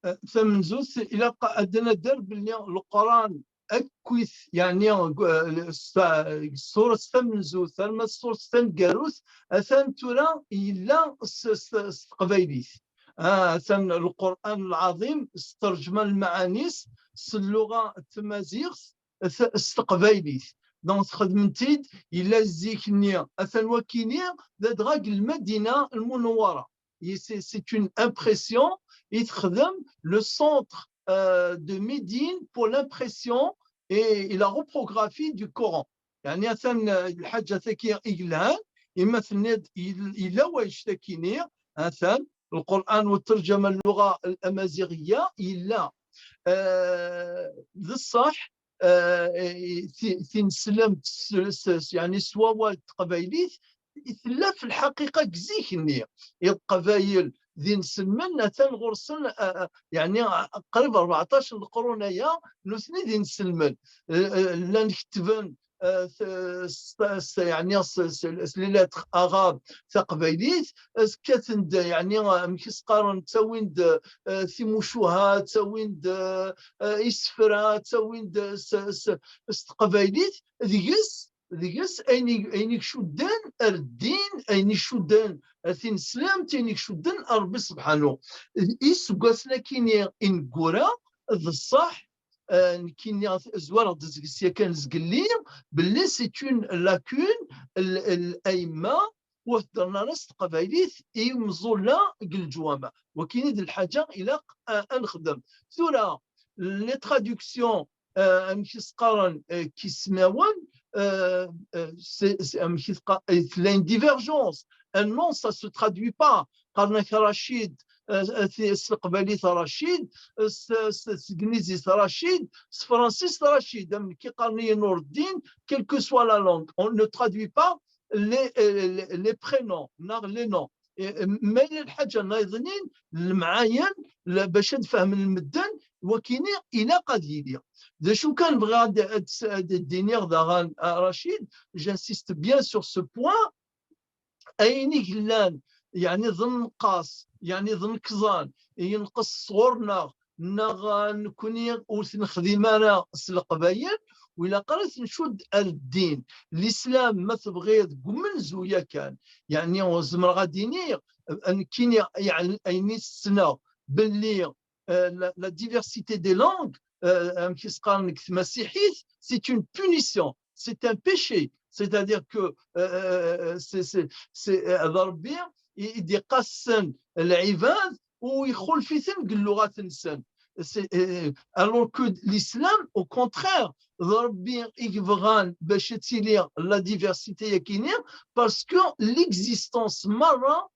Euh, tamenzut, ilaq ad d-nadder belli Leqran akkit, yeɛni, euh, s- s- ṣṣurat tamenzut arma d ṣṣurat taneggarut, atan tura yella s s- s teqbaylit. Ah, atan Lqur'an Lɛaḍim s ttṛejma n lmaɛani-s s lluɣa n tmaziɣt, s s teqbaylit. Donc, xedmen-t-id, yella zik-nni, atan wakkini, ladɣa deg Lmadina Lmunewwara. I- C'est c'est une impression i texdem le centre, euh, de Médine pour l'impression et, et la reprographie du Coran. Yeɛni, atan, euh, lḥaǧa-tagi i yelhan, ima tenniḍ yel- yella wayec-tagi-nni, atan, Lqur'an u terǧama n lluɣa amaziɣiya, yella. Euh, d ṣṣeḥ, euh, ti- tineslemt s- s- s- yeɛni s wawal n teqbaylit, tella f lḥaqiqa deg zik-nni. I Leqbayel d inselmen, atan ɣur-sen, euh, euh, yeɛni, euh, qrib rbeɛṭac n leqrun aya, nutni d inselmen. Euh, euh, llan kettben, euh, s- s- s- yeɛni, s- s- s- les lettres arabes taqbaylit, euh, kkaten-d, yeɛni, euh, amek i s-qqaren, ttawin-d, euh, timucuha, ttawin-d, euh, euh, isefra, ttawin-d s- s- s teqbaylit, deg-s, deg-s ayen i- ayen i icudden ar ddin, ayen i icudden ar tineslemt, ayen i icudden ar Rebbi Sebḥanu. Iseggasen akkin ineggura, d ṣṣeḥ, euh, nekkini zwareɣ-d deg-s yakan zgelli, belli c'est une lacune, l- l- ayemma ur heddren ara s teqbaylit i imeẓẓulla deg leǧwamaɛ. Wakkini d lḥaǧa ilaq, euh, ad nexdem. Tura, les traductions, euh, amek i s-qqaren, euh, n yismawen, euh, euh, c'est- c'est- amek i tqa- euh, tella une divergence. Euh, non, ça se traduit pas. Qqaren-ak Racid, euh, euh, ti- s teqbaylit Racid, euh, s- s- s teglizit Racid, s tefransist Racid. Am nekk qqaren-iyi Nureddin, quelle que soit la langue, on ne traduit pas les, euh, les, les prénoms, neɣ les noms. Eh, ma yella lḥaǧa nniḍen, lemɛayen, la, bac ad fehmen medden, wakini ilaq ad yili. D acu kan bɣiɣ ad, ad, ad d-iniɣ daɣen, a Racid, j'insiste bien sur ce point, ayen i yellan, yeɛni d nnqas, yeɛni d nnekẓan, yenqes sɣur-neɣ, neɣ, eh, nekkni ur t-nexdim ara s Leqbayel, u ilaq ara t-ncudd ar ddin. Lislam, ma tebɣiḍ, deg umenzu yakan, yeɛni ur zemreɣ ad d-iniɣ, eh, nekkini, yeɛni ayen i ssneɣ belli, eh, la, la diversité des langues, eh, amek i s-qqaren deg tmasiḥit, c'est une punition, c'est un péché. C'est-à-dire que, euh, c'est, c'est, c'est, euh, d Ṛebbi i, i d-iqassen lɛibad u ixulef-iten deg lluɣat-nsen. C'est, euh, alors que l'islam, au contraire, d Ṛebbi i yebɣan bac ad tili la diversité yakini, parce que l'existence merra,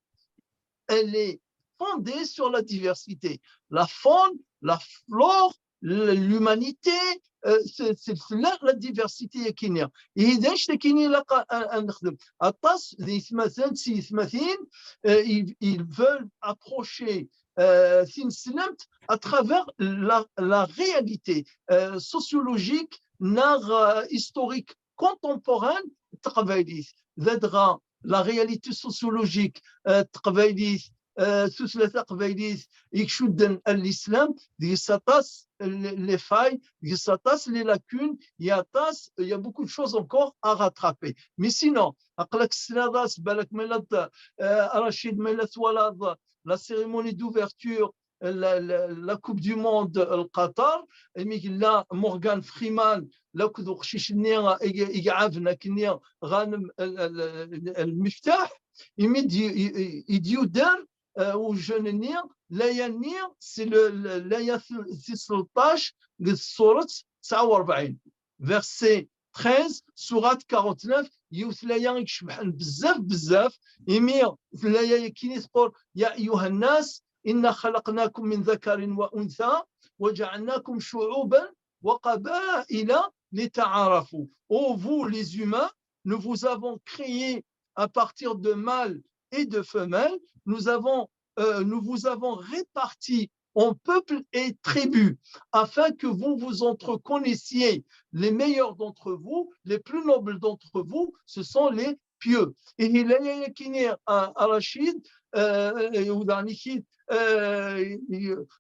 elle est fondée sur la diversité. La faune, la flore, l-, l'humanité, euh, c'est, c'est la, la diversité yakini. Et d acu akini ilaq a, a, a nexdem. Aṭas d yetmaten, d yetmatin, euh, ils, ils veulent approcher, euh, tineslemt à travers la, la réalité, euh, sociologique, neɣ, euh, historique, contemporaine, taqbaylit. Ladɣa la réalité sociologique, euh, taqbaylit, euh, tutlayt taqbaylit, i icudden ar l'islam, deg-s aṭas les, les failles, deg-s aṭas les lacunes, il y a aṭas, il y a beaucoup de choses encore à rattraper. Mais sinon, aql-ak tesliḍ-as, balak ma yella, euh, Racid, ma yella twalaḍ la cérémonie d'ouverture, la, la, la Coupe du Monde, le Qatar, imi yella Morgan Freeman, akked uqcic-nni i, i iɛaben akkenni Ghanem el, el, el, el Miftah, imi d-, i, i, i d-yuder, euh, u jeune-nni, l'aya-nni, c'est le, le, l'aya tis tleṭṭac deg tsurat tesɛa u rebɛin, verset treize, surat quarante-neuf, yiwet l'aya i icebḥen bezzaf, bezzaf, imi l'aya yakini tqul, يا أيها الناس إنا خلقناكم من ذكر وأنثى وجعلناكم شعوبا وقبائل لتعارفوا. Ô vous, les humains, nous vous avons créés à partir de mâles et de femelles, nous avons, euh, nous vous avons répartis en peuples et tribus, afin que vous vous entreconnaissiez. Les meilleurs d'entre vous, les plus nobles d'entre vous, ce sont les pieux. Et l'aya yakini, euh, a Racid, euh, euh, ou daɣen-ik-id, euh,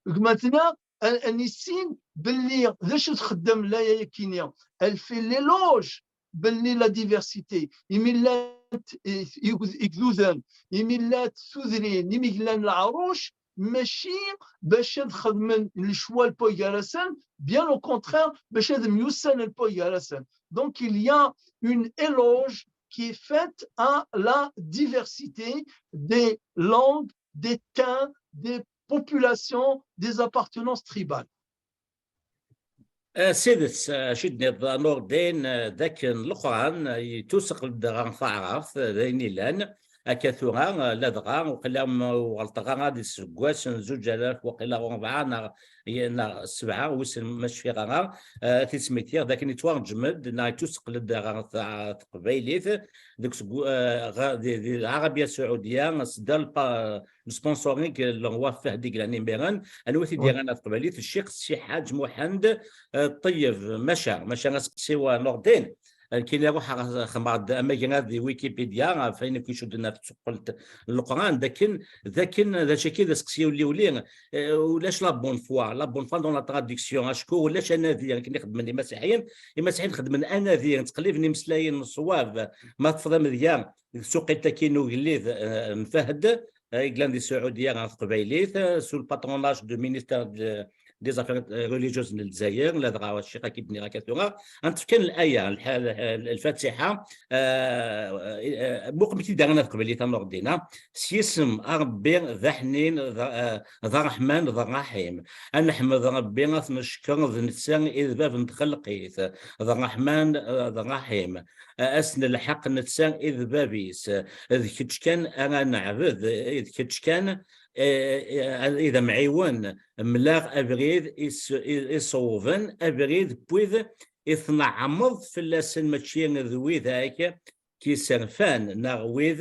gma-tneɣ, a, a nissin belli d acu txeddem l'aya yakini. Elle fait l'éloge belli la diversité, imi llant, eh, igd-, igduden, imi llant tudrin, imi llan leɛruc, mačči bac ad xedmen lecwa lpay gar-asen, bien au contraire, bac ad myussanen lpay gar-asen. Donc, il y a une éloge qui est faite à la diversité des langues, des teints, des populations, des appartenances tribales. Eh, s tidet, eh, acu d-tenniḍ a Nurdin, eh, d akken Leqran, eh, yettuseqel-d ɣer taɛrabt, eh, d ayen yellan. Akka tura, eh, ladɣa, waqila ma ur ɣelṭeɣ ara, di seggas n zuǧ alaf, waqila u rebɛa neɣ, neɣ sebɛa, wissen ma cfiɣ ara, eh, ad t-id-smektiɣ, d akken yettwaṛeǧm-d, neɣ yettuseqel-d ɣer ta-, teqbaylit, deg seg-, eh, ɣer, di, di Lɛarabiya Saɛudiya, s dda lpa-, le sponsoring n le roi Fahd i yellan imiren, anwa i t-id-yerran ɣer teqbaylit? Ccix Si Ḥaǧ Muḥend, eh, Ṭeyyeb, maca, maca aseqsi-w a Nurdin, eh, nekkini ruḥeɣ xedmeɣ-d amagrad di Wikipedia ɣef wayen akk icudden ɣer tsuqqilt n Leqran, d akken, d akken, d acu-agi d aseqsi ur yelli, eh, ulac la bonne foi, la bonne foi dans la traduction, acku ulac anadi, akken i xeddmen imasiḥiyen, imasiḥiyen xeddmen anadi, ttqelliben imeslayen n ṣṣwab, ma teṭṭfeḍ amedya, deg tsuqqilt-agi n ugellid, eh, n Fahd, eh, i yellan di Saɛudiya ɣer teqbaylit, eh, sous le patronage du ministère de, des affaires, eh, religieuses n Lezzayer, ladɣa ccix-agi d-nniɣ akka tura, ad nṭṭef kan l'aya, lḥ-, lḥ-, Lfatiḥa, eh, eh, muqel amek i d-rran ɣer teqbaylit a Nurdin, ah, s yisem a Ṛebbi d aḥnin, d, eh, d aṛeḥman, d ṛṛaḥim. Ad neḥmed Ṛebbi, ad t-neckeṛ, d netta i d bab n txelqit, d ṛṛeḥman, eh, d ṛṛaḥim. A-, ad s-nelḥeq netta i d bab-is. D kečč kan ara neɛbed, d kečč kan, eh, eh, i d amɛiwen. Mleɣ abrid is-, i-, iṣewben, abrid n wid i tneɛmeḍ fell-asen, mačči d widak k-iserfan, neɣ wid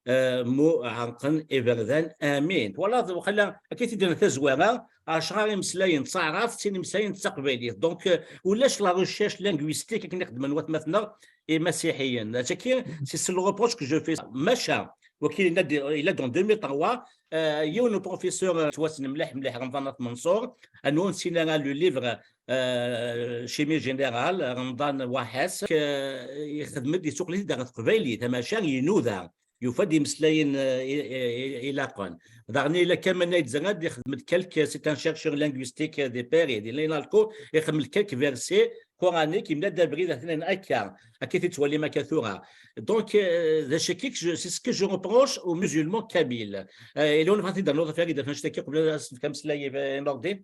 euh, mu ɛerqen iberdan, amin. Twalaḍ, waqila akka i t-id-nnan tazwara, ɛecra imeslayen d taɛrabt, sin imeslayen d taqbaylit. Donc, euh, ulac la recherche linguistique akken i xeddmen watmaten-nneɣ imasiḥiyen. Ačaki, c'est le reproche que je fais. Maca, wakil, il a, il a dans deux mille trois, euh, yiwen n professeur, euh, yettwassen mliḥ mliḥ, Remḍan At Menṣur, anwa ur nessin ara le livre, euh, Chimie Générale, Remḍan Waḥas, euh, ixdem-d, yessuqel-it-id ɣer teqbaylit, maca inuda, yufa-d imeslayen, euh, i, i, i, ilaqen. Daɣen, yella Kamal Ayt Zerrad, ixdem-d quelques, c'est un chercheur linguistique, euh, de Paris, di l'INALCO, ixdem-d quelques versets coraniques, yemla-d abrid, atnan akka, akka i t-ttwalim akka tura. Donc, euh, d acu-agi, je, c'est ce que je reproche aux musulmans kabyles. Euh, yella win bɣan ad t-id-ternuḍ a Farid, ɣef annect-agi, qbel ad s-tefk ameslay i, i Nordin?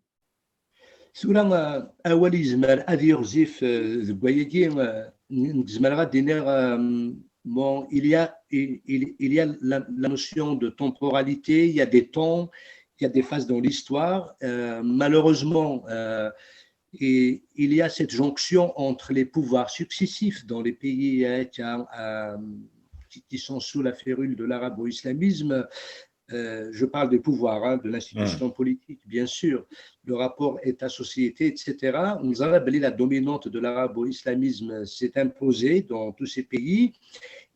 Tura, euh, awal yezmer ad yiɣzif, euh, deg wayagi, euh, n-, n-, zemreɣ ad d-iniɣ, euh, bon, il y a, il, il, il y a la, la notion de temporalité, il y a des temps, il y a des phases dans l'histoire. Euh, malheureusement, euh, et il y a cette jonction entre les pouvoirs successifs dans les pays, euh, qui, euh, qui, qui sont sous la férule de l'arabo-islamisme. Euh, je parle des pouvoirs, hein, de l'institution politique, bien sûr, le rapport État-société, et cetera. Nous avons appelé la dominante de l'arabo-islamisme s'est imposée dans tous ces pays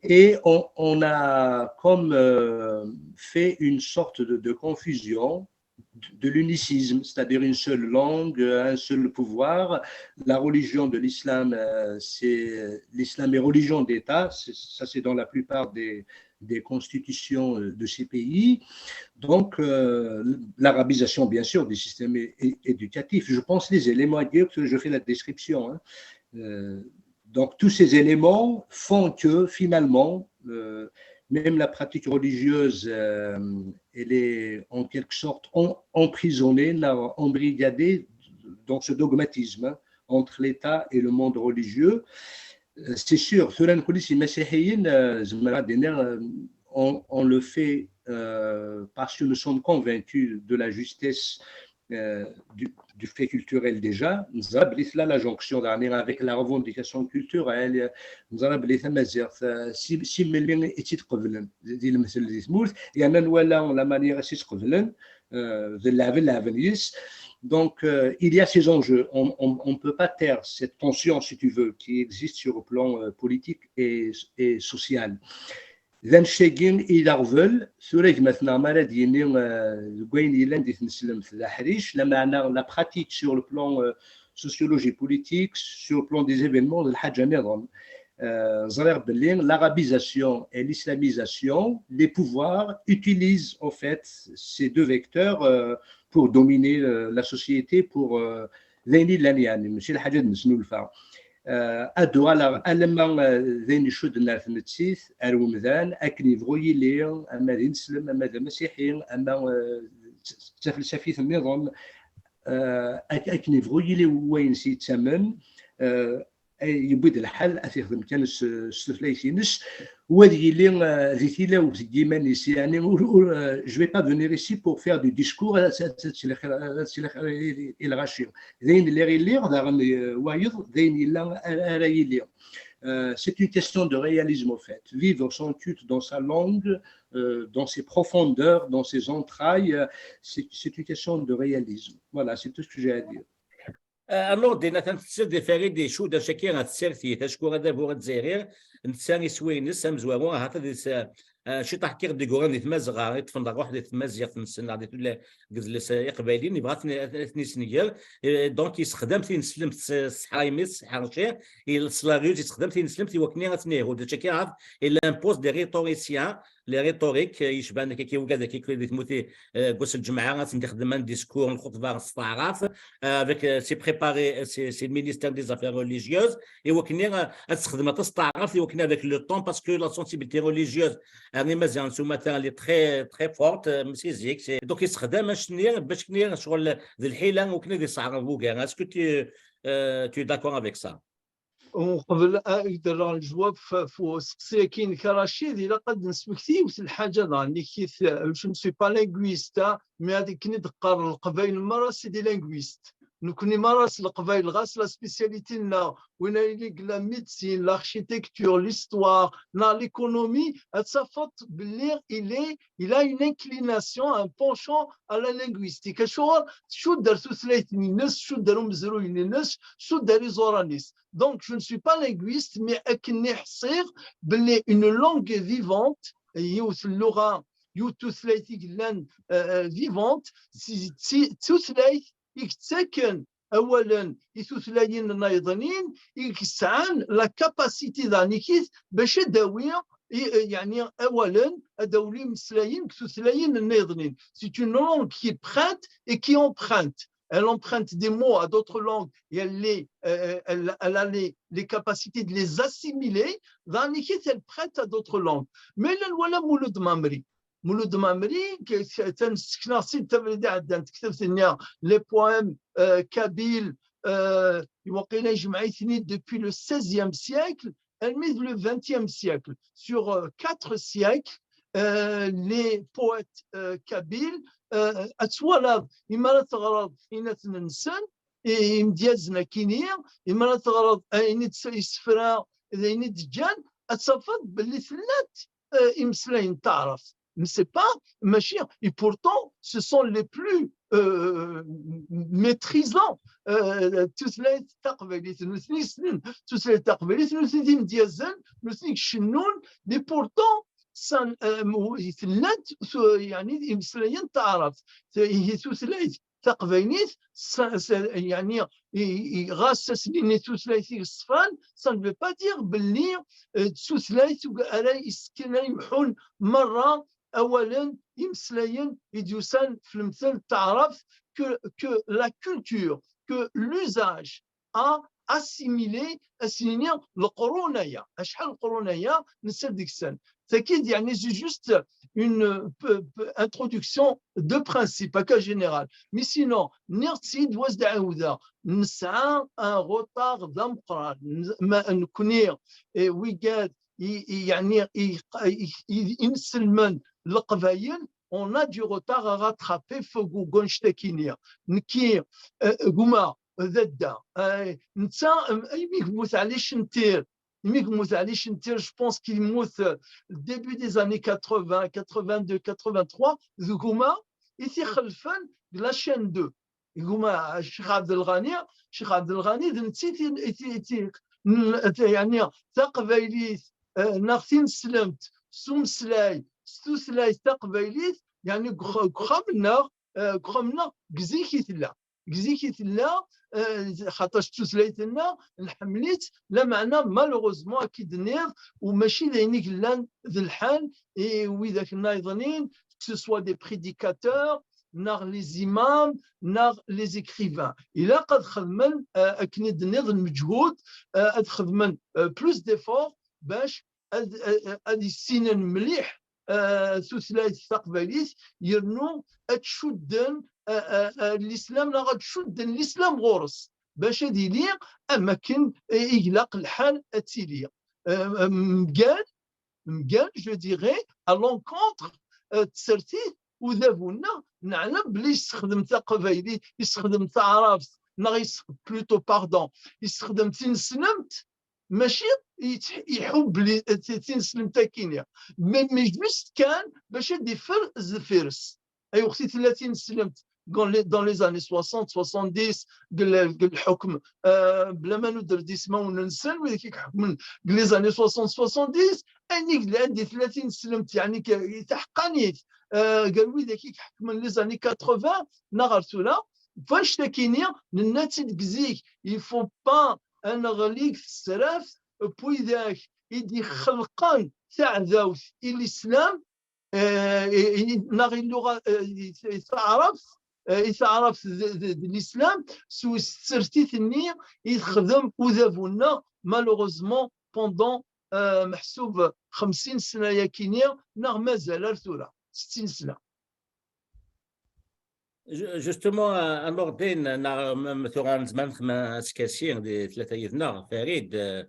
et on, on a comme, euh, fait une sorte de, de confusion de, de l'unicisme, c'est-à-dire une seule langue, un seul pouvoir. La religion de l'islam, euh, c'est, l'islam est religion d'État, c'est, ça c'est dans la plupart des, des constitutions, euh, de ces pays. Donc, euh, l'arabisation, bien sûr, du système é-, é-, éducatif. Je pense les éléments à dire que je fais la description, hein. Euh, donc, tous ces éléments font que, finalement, euh, même la pratique religieuse, euh, elle est en quelque sorte en-, emprisonnée, là, embrigadée dans ce dogmatisme, hein, entre l'État et le monde religieux. Euh, c'est sûr, tura nekkni d imasiḥiyen, euh, zemreɣ ad d-iniɣ, euh, on, on le fait, euh, parce que nous sommes convaincus de la justesse, euh, du, du fait culturel déjà. Neẓra belli tella la jonction, daɣen, avec la revendication culturelle. Neẓra belli tamaziɣt, euh, si, si melmi i tt-id-qeblen di, di lemtel, di tmurt, yerna nwala la manière i tt-qeblen, euh, d lɛeb, lɛeben yes. Donc, euh, il y a ces enjeux. On, on, on ne peut pas taire cette tension, si tu veux, qui existe sur le plan, euh, politique et, et social. D annect-agi i d aɣbel, tura gma-tneɣ mi ara d-yini, euh, deg wayen yellan di tneslemt d aḥric, lameɛna la pratique sur le plan, euh, sociologie politique, sur le plan des événements, d lḥaǧa nniḍen. Euh, ẓriɣ belli l'arabisation et l'islamisation, les pouvoirs utilisent en fait ces deux vecteurs, euh, pour dominer, euh, la société, pour, euh, d ayen yellan, yeɛni, mačči lḥaǧa d nesnulfa. Euh, ad uɣaleɣ alamma, euh, d ayen icudden ar tmettit, ar umdan, akken yebɣu yili, ama d ineslem, ama d amasiḥi, ama, euh, d, d tafelsafit nniḍen, euh, ak-, akken yebɣu yili wayen s yettamen, euh, ay, yewwi-d lḥal ad t-yexdem kan s, s tutlayt-ines, u ad yili, euh, di tilawt deg yiman-is, yeɛni, ur, ur, euh, je vais pas venir ici pour faire du discours, ad, ad, ad, ad, ad, ad, ad, d ayen lliɣ i lliɣ, daɣen, euh, wayeḍ, d ayen yella ara, ara yili. Euh, c'est une question de réalisme, au fait. Vivre son culte dans sa langue, euh, dans ses profondeurs, dans ses entrailles, euh, c'est, c'est une question de réalisme. Voilà, c'est tout ce que j'ai à dire. Euh, alors, Dina, atan tessirt di Farid icudd acu-agi ɣer tsertit, acku adabu azzayri, netta iswi-ines amezwaru, ahat ad is-, euh, ciṭaḥ kan i d-yeggran di tmazɣa, iṭṭfen ṛṛuḥ di tmaziɣt-nsen, neɣ di tullas, deg yidles iqbayliyen, yebɣa ad ten-, ad ten-issenger. Eh, donc, yessexdam tineslemt s, s ṣṣeḥra-ines, s ṣṣeḥra-nni, il, s la ruse, yessexdam tineslemt i wakken ad ten-ihud. Acu-agi, il impose des rhétoriciens, les rhétoriques, eh, yecban akka i wigad akka di tmurt, eh, deg wass n lǧemɛa, ad sen-d-ixdem un discours, lxeṭba s taɛrabt, eh, avec, eh, c'est préparé, eh, c'est, c'est le ministère des Affaires religieuses, i wakken, eh, ad texdem aṭas s taɛrabt, i wakken avec le temps, parce que la sensibilité religieuse, eh, n Imaziɣen s umata, elle est très, très forte, eh, si zik, c'est, donc yessexdam annect-nni, bac akken ccɣel d lḥila, i wakken ad yesseɛreḍ wugar. Est-ce que tu, eh, tu es d'accord avec ça? Uqbel ad ak-d-rreɣ lejwab f, f useqsi-agi-inek a Racid, ilaq ad d-nesmekti yiwet n lḥaǧa daɣen, nnig-it, euh, je ne suis pas linguiste, hein, mais akken i d-qqaren Leqbayel merra, c'est des linguistes. Nekkni merra s Leqbayel, ɣas la spécialité-nneɣ, win ay la médecine, l'architecture, l'histoire, neɣ l'économie, ad tafeḍ belli il est, il a une inclination, un penchant à la linguistique. Acuɣer? Tcudd ar tutlayt-nnes, tcudd ar umezruy-nnes, tcudd ar iẓuran-is. Donc, je ne suis pas linguiste, mais akken i ḥṣiɣ belli une langue vivante, yiwet n lluɣa, yiwet tutlayt i yellan, euh, euh, vivante, si, si, tutlayt i yettaken awalen i tutlayin nniḍnin, i yesɛan la capacité daɣen-ikit bac ad d-awi i, yeɛni awalen, ad d-awi imeslayen deg tutlayin nniḍnin. C'est une langue qui prête et qui emprunte. Elle emprunte des mots à d'autres langues et elle, les, euh, elle, elle a les, les capacités de les assimiler. Daɣen-ikit, elle prête à d'autres langues. Mais la loi la Mouloud Mamri, Mouloud Mamri, atan ssekneɣ-tt-id tabrid iɛeddan, tektabt-nni, les poèmes euh, kabyles, euh, waqila ijmeɛ-iten-id depuis le seizième siècle, almi d le vingtième siècle. Sur euh, quatre siècles, euh, les poètes euh, kabyles, euh, ad twalaḍ, imi ara teɣreḍ inatn-nsen, i- imedyazen akkin-i, imi ara teɣreḍ ayen i d-, isefra, d ayen i d-ǧǧan, ad tafeḍ belli tella-d euh, imeslayen n taɛrabt. Mais c'est pas, mačči, et pourtant, ce sont les plus euh, maîtrisants. Euh, tutlayt taqbaylit, nutni ssnen tutlayt taqbaylit, nutni d imedyazen, nutni i icennun, mais pourtant, san, euh, mu- tella-d, su- yeɛni, imeslayen n taɛrabt. Ihi tutlayt taqbaylit, sa- sa- yeɛni, i- i- ɣas ad s-nini tutlayt i yeṣfan, ça ne veut pas dire belli euh, d tutlayt ara yesken, ara yemḥun merra awalen, imeslayen i d-yusan f lemtel n taɛrabt, que, que la culture, que l'usage a assimilé, ad s-nini, leqrun aya. Acḥal leqrun aya nessa deg-sen. Tagi d, yeɛni, c'est juste une euh, introduction de principe, akka général. Mais sinon, nniɣ-tt-id, wa s-d-ɛiwdeɣ, nesɛa un retard d ameqqran. Ma nekkni, eh, wigad i, i, yeɛni, i, i, i, inselmen leqbayel, on a du retard à rattraper f wanect-akini. Nekki, euh, gma, dadda, euh, netta, euh, imi yemmut Ɛli Centir, imi yemmut Ɛli Centir, je pense qu'il yemmut euh, début des années quatre-vingts, quatre-vingt-deux, quatre-vingt-trois, d gma i t-ixelfen deg la chaîne deux. Gma Ccix Ɛebdelɣani, Ccix Ɛebdelɣani d netta i t-, i t-, i t-, n-, t-, yeɛni taqbaylit, eh, neɣ tineslemt s umeslay, s tutlayt taqbaylit, yeɛni deg uxa-, deg uxxam-nneɣ, eh, deg uxxam-nneɣ deg zik i tella. Deg zik i tella, eh, xaṭac tutlayt-nneɣ nḥemmel-itt, lameɛna malheureusement, akka i d-tenniḍ, u mačči d ayen i yellan d lḥal i widak nniḍen, que ce soit des prédicateurs, neɣ les imams, neɣ les écrivains. Ilaq ad xedmen, euh, akken i d-tenniḍ, lmeǧhud, euh, ad xedmen euh, plus d'efforts bac ad, ad, ad issinen mliḥ euh, tutlayt taqbaylit, yernu ad cudden euh, euh, euh, l'islam, neɣ ad cudden l'islam ɣur-s, bac ad yili am akken i ilaq lḥal ad tili. Euh, euh, mgal, mgal, je dirais, à l'encontre euh, de tsertit udabu-nneɣ, neɛlem belli yessexdem taqbaylit, yessexdem taɛrabt, neɣ yess-, plutôt, pardon, yessexdem tineslemt, mačči yet-, iḥubb li-, ti-, tineslemt akkin-i. Mais, mais juste kan bac ad d-ifer zeffir-s. Ayweq i tella tineslemt dans les, dans les années soixante, soixante-dix, deg l-, deg lḥukm, euh, bla ma nuder-d ismawen-nsen, wid i iḥekmen deg les années soixante, soixante-dix, ayen i yellan di tella tineslemt, yeɛni, k-, taḥeqqanit, euh, gar widak i iḥekmen les années quatre-vingts, neɣ ar tura, f wanect-akini, nenna-tt-id deg zik, il faut pas ad neɣli deg tesraft n widak i d-ixelqen taɛdawt i l'islam, eh, i, i, neɣ i lluɣa, eh, i, i taɛrabt, eh, i taɛrabt d, d, d l'islam, s, s tsertit-nni i texdem udabu-nneɣ, malheureusement, pendant, eh, meḥsub xemsin sna yakini, neɣ mazal ar tura, settin sna. Ju-, justement, a Nurdin, neɣ m-, m-, tura nezmer ad nexdem askasi di tlata yid-neɣ, Farid, euh,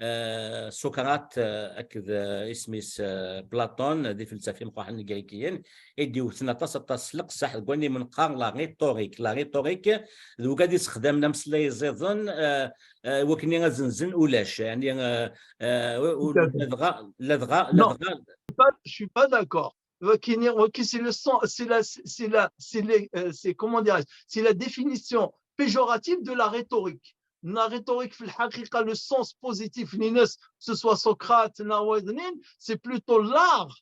euh, Socrate, euh, akked, euh, isem-is, euh, Platon, d ifelsafen meqqren n Yigrikyen, i d-iwten aṭas, aṭas s leqseḥ deg wayen i neqqar la rhétorique. La rhétorique, d wigad i ssexdamen ameslay iẓiḍen, euh, euh, wakken ad zenzen ulac. Yani, euh, euh, u-, u-, Tout à fait. ladɣa, ladɣa, Non, ladɣa. pas, je suis pas d'accord. Waki, waki, c'est le sens, c'est la, c'est la, c'est les, euh, c'est, comment dirais-je, c'est la définition péjorative de la rhétorique. La rhétorique, في الحقيقة, le sens positif, Linus, que ce soit Socrate, Nawaidnin, c'est plutôt l'art,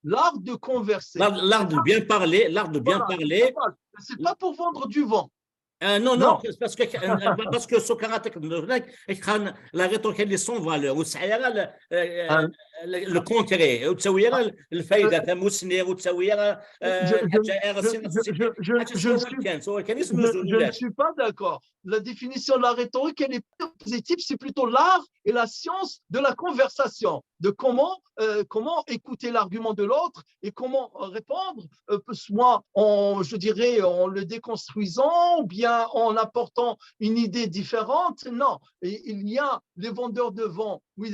l'art de converser. L'art, l'art de bien parler, l'art de bien Voilà, parler. voilà. C'est pas pour vendre du vent. Ah, non, non, Non. Parce que, parce que Socrate, la rhétorique, elle est sans valeur. Ou ça, il y a le, euh, Ah. le, le concret, ou ça, il y a le, le fait d'être un mousnier, ou ça, il y a, euh, Je- je- H R, je- c'est la je- société. je- je- Ah, c'est je ne sur suis- le can, sur le can, c'est Je, sur je le ne suis pas d'accord. La définition de la rhétorique, elle est positive, c'est plutôt l'art et la science de la conversation, de comment, euh, comment écouter l'argument de l'autre et comment répondre, euh, soit en, je dirais, en le déconstruisant ou bien en apportant une idée différente. Non, et il y a les vendeurs de vent, oui,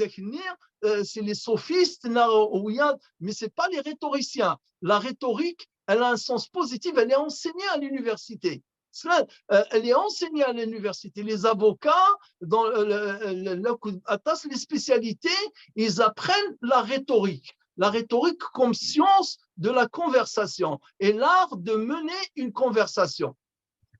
euh, c'est les sophistes, non, oui, mais c'est pas les rhétoriciens. La rhétorique, elle a un sens positif, elle est enseignée à l'université. Cela, euh, elle est enseignée à l'université. Les avocats, dans le, le, le, le, atas, les spécialités, ils apprennent la rhétorique. La rhétorique comme science de la conversation et l'art de mener une conversation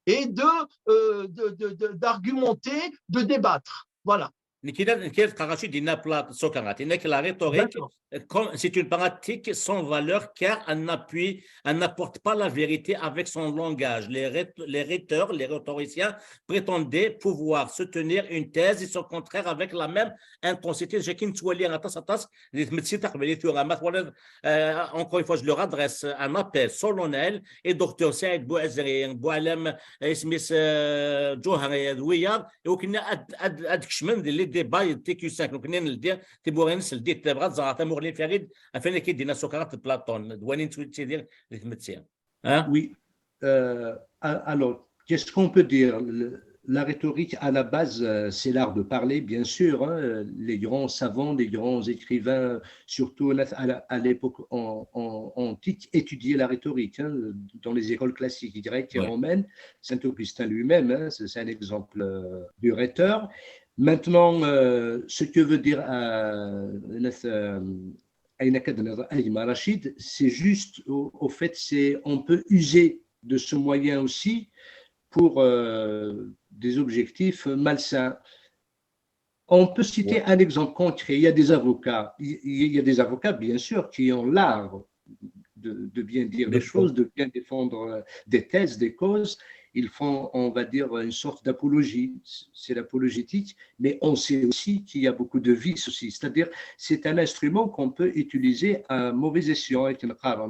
et de, euh, de, de, de, d'argumenter, de débattre. Voilà. Nekk la, nekk la qqareɣ acu d-yenna Plat-, Socrate. Yenna-k la rhétorique, D'accord. euh, comme, c'est une pratique sans valeur car elle n'appuie, elle n'apporte pas la vérité avec son langage. Les rhét-, les rhéteurs, les rhétoriciens prétendaient pouvoir soutenir une thèse et son contraire avec la même intensité. J'ai qu'une soirée, aṭas, aṭas, di tmetti taqbaylit tura. Ma twalaḍ, euh, encore une fois, je leur adresse un appel solennel et docteur Saïd Bouazri, Boualem, isem-is, euh, Djouhari, d wiyaḍ, i wakken ad, ad, ad kecmen di les débats de T Q cinq. Nekkni neldi timuɣin-is, ldi tabɣa ad ẓreɣ tamuɣli n Farid, ɣef wayen akka i d-yenna Socrate d Platon, d wayen i nettwali di tmetti. Hein? Oui. Euh, a- alors, qu'est-ce qu'on peut dire? Le- La rhétorique, à la base, euh, c'est l'art de parler, bien sûr, hein. Les grands savants, les grands écrivains, surtout à la- à la- à l'époque an- an- antique, étudiaient la rhétorique, hein, dans les écoles classiques grecques et Ouais. romaines. Saint Augustin lui-même, hein, c'est c'est un exemple euh, du rhéteur. Maintenant, euh, ce que veut dire euh, Aïn Akad Aïma Rachid, c'est juste, au, au fait, c'est on peut user de ce moyen aussi pour euh, des objectifs malsains. On peut citer Ouais. Un exemple concret. Il y a des avocats, il il y a des avocats, bien sûr, qui ont l'art de, de bien dire Bien les sûr. choses, de bien défendre euh, des thèses, des causes. Ils font, on va dire, une sorte d'apologie. C'est l'apologétique, mais on sait aussi qu'il y a beaucoup de vices aussi. C'est-à-dire, c'est un instrument qu'on peut utiliser à mauvais escient, avec une carte,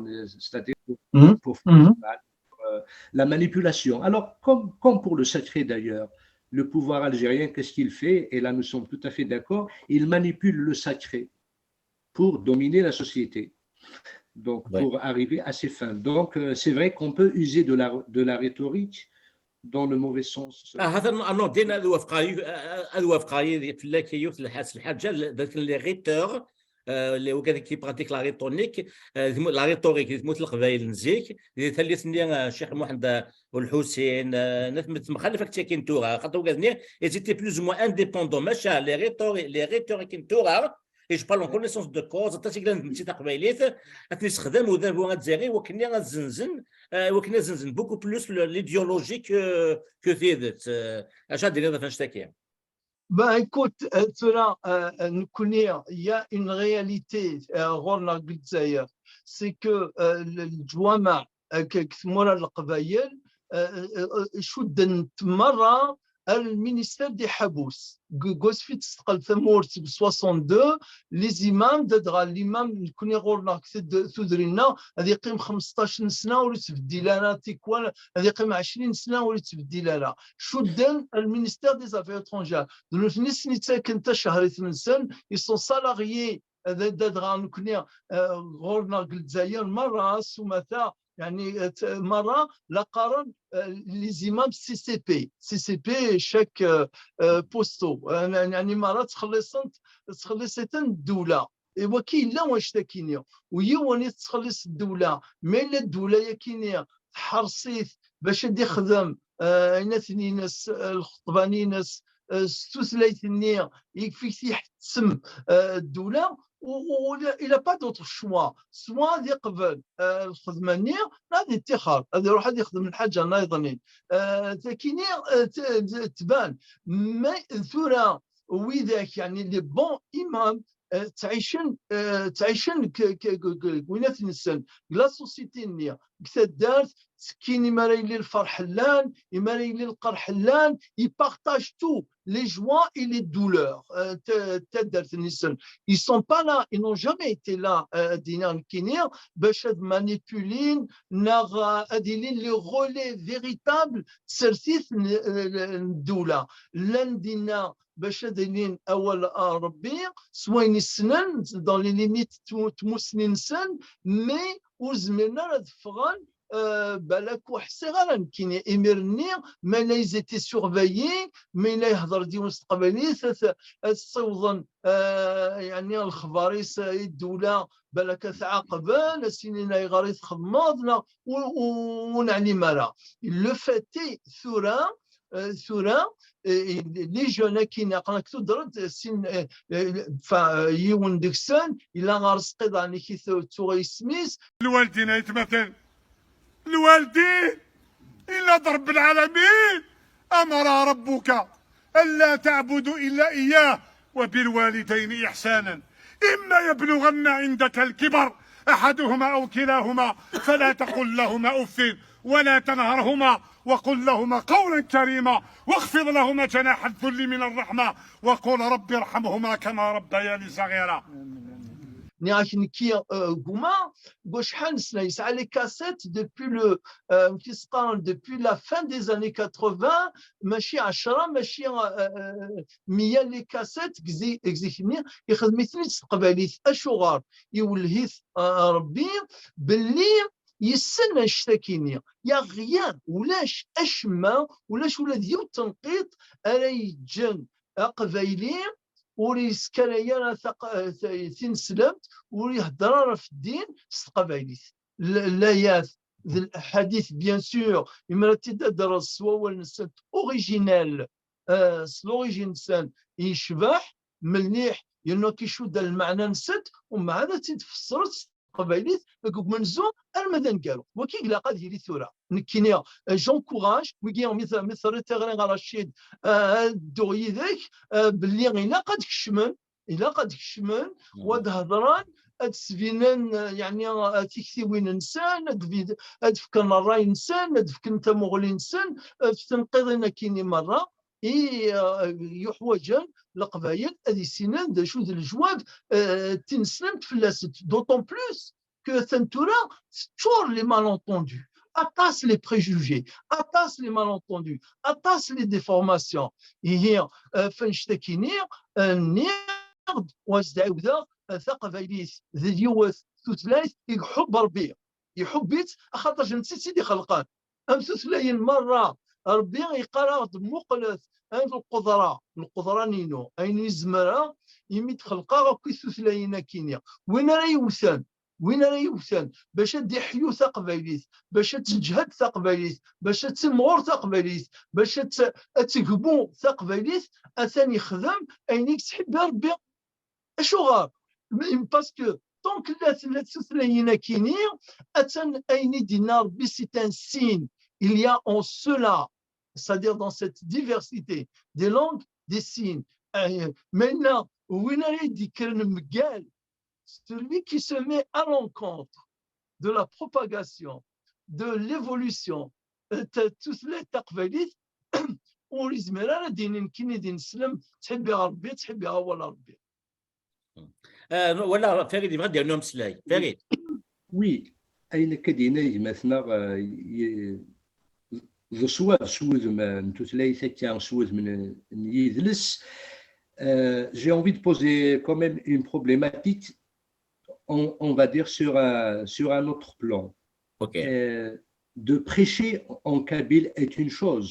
c'est-à-dire pour, Mhm. pour faire mal, euh, la manipulation. Alors, comme, comme pour le sacré d'ailleurs, le pouvoir algérien, qu'est-ce qu'il fait? Et là, nous sommes tout à fait d'accord. Il manipule le sacré pour dominer la société. Donc, Ouais. Pour arriver à ses fins. Donc, euh, c'est vrai qu'on peut user de la, de la rhétorique dans le mauvais sens. Ah, هذا الم- النوع ديالنا هذا وافق عليه، آه، هذا وافق عليه في الله كيوت الحاس الحاجه ذاك les rhéteurs، آه، اللي هو كذا كي pratique la rhétorique، آه، la rhétorique ديال القبايل نزيك، ديال ثالث ني، آه، الشيخ محمد والحسين، آه، ناس مت-، مخالفه كتاكين تورا، خاطر وكذا ils étaient plus ou moins indépendants، ماشي les rhétori-، les rhétoriciens تورا، et je parle en connaissance de cause، حتى شي كلام نمشي تقبايليت، غتني سخدام وذهب وغتزيري، وكني غتزنزن، آه، وكني زنزن beaucoup plus le- l'idéologie que, que تيدت، آه، اش غادي نهضر فاش تاكي؟ Ben, écoute, euh, cela, euh, euh, نكوني, il y a une réalité, euh, غورنا قلت زاير, c'est que, euh, الجوامع, euh, ك-, كثمورة القبايل, euh, euh, euh, شدن مرة المينيستير دي حبوس. قوس في تستقل ثمورت ب soixante-deux, les imams, دادغا الإمام نكوني غورنا كثد-، ثدرينا, هذه يقيم خمسطاش سنة ولا تبدي لنا تيكوال, هذه يقيم عشرين سنة ولا تبدي لنا. شدن المينيستير دي زافير اترونجير. دونك نسني تاكن تشهر ثمنسن, ils sont salariés, هذا دادغا نكوني, آه، غورنا قلت زاير مرة, سمثا, يعني، آه، ت-، مرة لا قارن، آه، les imams C C P. C C P, chèques, آه، آه، postaux. آه، يعني مرة تخلصنت، تخلصتن الدولة. إوا كي لا واش تاكيني. ويوان يتخلص الدولة، ما إلا الدولة ياكيني تحرصيت باش غادي يخدم، آه، عيناتن ينس، آه، الخطبان ينس، آه، ستوثلايت ني يكفيك يحتسم، آه، الدولة. و، و، و، il a pas d'autre choix. سوا غادي يقبل، آه، الخدمة ني، غادي يتخر، غادي يروح غادي يخدم الحاجة نايضنين. آه، تاكيني، آه، ت-، ت-، تبان. ما ثورة ويداك، يعني، les bons imams, آه، تعيشن، آه، تعيشن ك-، ك-، ك-، ك-، وينات نسن، la société ني، كتدارت سكين إما راه يلي الفرح لان، إما راه يلي القرح لان، ils partagent tout, les joies et les douleurs. آه، ت-، تدارت نسن. Ils sont pas là, ils n'ont jamais été là, آه، دينا نكيني، باش هاد manipulin، ناغ، آه، هاد يلين les relais véritables، تسرتيت ن-، آه، الدولة. لان دينا باش هاد يلين أول، آه، ربي، سواين السنن، dans les limites تمو-، تموسنين سن، mais ور زمرنا راه دفغن، آه، بالك وحسي غير نكيني إميرني، ما لا ils étaient surveillés، ما لا يهضر ديون استقبالي، ث-، ث-، تصوضن، آه، يعني الخباريس الدولة بالك تعاقبن، سنين يغار يتخمضنا، و-، و-، ونعني مرة. Le fait est، ثورة، آه، ثورة، آه، les jeunes كي نقرا كتو درد سن، آه، آه، ف-، آه، يون دكسن، إلا غار سقيض عني كي ثو-، ثورة يسميس. الوالدين يتمثل. الوالدين إلا رب العالمين أمر ربك ألا تعبدوا إلا إياه وبالوالدين إحسانا إما يبلغن عندك الكبر أحدهما أو كلاهما فلا تقل لهما أف ولا تنهرهما وقل لهما قولا كريما واخفض لهما جناح الذل من الرحمة وقل رب ارحمهما كما ربياني صغيرا. نياك نكي، آه، قوما، قوش حال سنة يسعى les cassettes depuis le, آه، كي سقارن depuis la fin des années quatre-vingts، ماشي عشرة، ماشي، آه، آه، مية les cassettes، كزي-، كزيكني، يخدميتني تقباليت، أشوغار، يولهيت، آه، ربي، باللي يسن اشتكيني، يا غيان، ولاش أشما، ولاش ولا ديو تنقيط، أرا يجن، أقبايلي، ور يسكري أرا ثق-، ث-، تنسلمت، ور يهدر أرا في الدين، استقبايليت. ال-، الآيات، ذ الأحاديث، bien sûr، إمرا تدرس سواول نسنت original، آه، s l'origine نسن يشبح مليح، ينو كيشد المعنى نسد، ومع هذا تتفسرت تقبايليت، داك منزو، المدن قالوا. وكي قلا قد يلي ثورة. نكيني، آه، j'encourage، ويجي مثل، مثل تغري على الشيد، آه، دو يدك، آه، باللي إلا قد كشمن، إلا قد كشمن، واد هضران، ad سفينن، آه، يعني، آه، تكتيوين نسان، ad فيد-، ad فكن الراي نسان، ad فكن تمغلي نسان، آه، في تنقيضنا كيني مرة، إي، آه، يحوجن لقبايل، ad يسينن، ذا شو ذا الجواب، آه، تنسلمت فلاسد. D'autant plus que ثنتورا تشور les malentendus، atas les préjugés، atas les malentendus، atas les déformations. إيه، آه، فنشتكيني، آه، نيغد وزدعوذا، آه، ثقبايليت، ذي اليوث، ثوثلايت، يحب ربي، يحبيت، أخاطر جنسي سيدي خلقان. أم ثوثلاين مرة، ربي يقرا مقلت، أم القدرة، القدرة نينو، أين يزمرها، يمي تخلقها، كي ثوثلاين كينيا. وين راه يوثن؟ وين راه يوثن باش ad يحيو تقبايليت، باش ad تجهد تقبايليت، باش ad تمغور تقبايليت، باش ad ت-، ad تقبو تقبايليت؟ أثان يخدم أين يتحب ربي. أشوغر؟ Parce que tant que la, la tutlayin akini, أثان أين يدينا ربي c'est un signe. Il y a en cela, c'est-à-dire dans cette diversité des langues, des signes. Euh, maintenant, وين راه يدي كان مقال celui qui se met à l'encontre de la propagation, de l'évolution, euh, ت-، tutlayt taqbaylit, ur yezmir ara ad d-yini nekkini d ineslem, ttḥibbiɣ Rebbi, ttḥibbiɣ awal Rebbi. Ah, wala Farid yebɣa ad d-yernu ameslay. Farid. Oui, ayen akka d-yenna gma-tneɣ, euh, y-, d ṣṣwab s wudem, euh, n tutlayt akka, s wudem n, n yidles. Euh, j'ai envie de poser quand même une problématique, on, on va dire sur un, sur un autre plan. Ok. Euh, de prêcher en kabyle est une chose.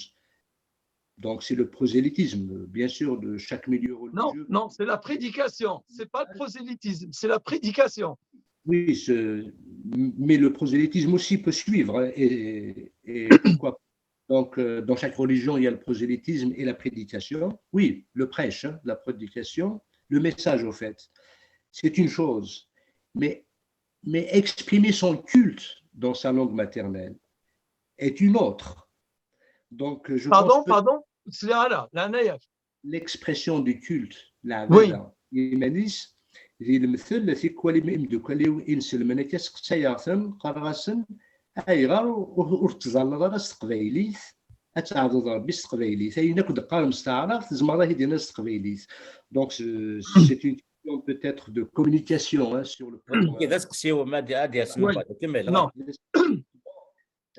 Donc, c'est le prosélytisme, bien sûr, de chaque milieu Non, religieux. Non, c'est la prédication. C'est pas le prosélytisme, c'est la prédication. Oui, ce- mais le prosélytisme aussi peut suivre, hein, et, et pourquoi pas. Donc, euh, dans chaque religion, il y a le prosélytisme et la prédication. Oui, le prêche, hein, la prédication, le message, au fait, c'est une chose. Mais, mais exprimer son culte dans sa langue maternelle est une autre. Donc, je Pardon, pense que pardon. C'est là, là, là, là, l'expression du culte, la Oui. la imanis, di lemtel, tikwal imeddukal-iw inselmen akka, sqesayeɣ-ten, qqareɣ-asen, ayɣer ur ur tettẓallaḍ ara s teqbaylit, ad tɛebdeḍ Rebbi s teqbaylit, ayen akk d-qqarem s taɛrabt, tzemreḍ ad yi-d-tiniḍ s teqbaylit. Donc, c'est c'est une question peut-être de communication, hein, sur le plan. Ok, d aseqsi-w, ma ad d-, ad d-yas Oui. Muḥend. Kemmel. Non.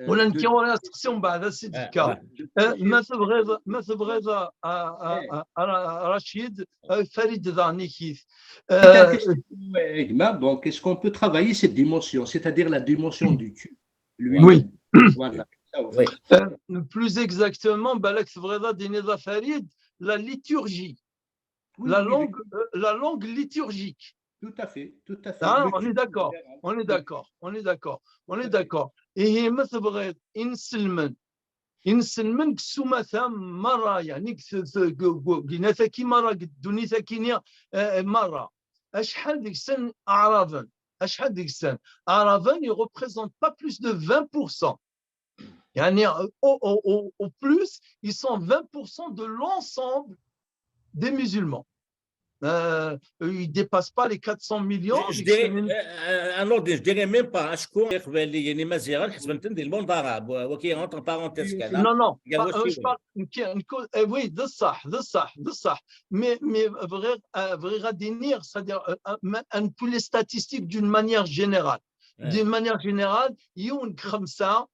Euh, Wala de- nekki ur aseqsi mbeɛd ad s-d-fkeɣ. Ah, Eh, ma tebɣiḍ, ma tebɣiḍ a, a, a, a, a, a Racid, eh, Farid daɣen-ikit. Eh, Ouais, gma, donc, est-ce qu'on peut travailler cette dimension, c'est-à-dire la dimension du culte lui Oui. Voilà. Ça, au Oui. fait. Eh, plus exactement, balak tebɣiḍ ad d-tiniḍ a Farid, la liturgie, Oui, la oui, langue, oui, euh, la langue liturgique. Tout à fait, tout à fait. Ah, Le on est culte d'accord, libéral. On est d'accord, on est d'accord, on Tout est à fait. D'accord. Ihi ma tebɣiḍ inselmen, inselmen deg ssumata merra, yeɛni deg t- t- deg- deg- deg inat-agi merra, deg ddunit-agi-nni, eh, merra. Acḥal deg-sen Aɛraben? Acḥal deg-sen Aɛraben? Ils représentent pas plus de vingt pour cent. Yani, au, au, au, au plus, ils sont vingt pour cent de l'ensemble des musulmans. Euh, ils ne dépassent pas les quatre cents millions. Je dirais, euh, un ordre, je dirais même pas acku iqbayliyen imaziɣen ḥesben-ten di le monde arabe, waki entre parenthèses kan. Non, non, Gar pas- euh, je wacciwen. parle, une, une cause- eh oui, de ça, de ça, de ça. Mais, mais vrai, euh, vrai à dire, c'est-à-dire, euh, un, un, pour les statistiques d'une manière générale. Ouais. D'une manière générale, yiwen deg xemsa,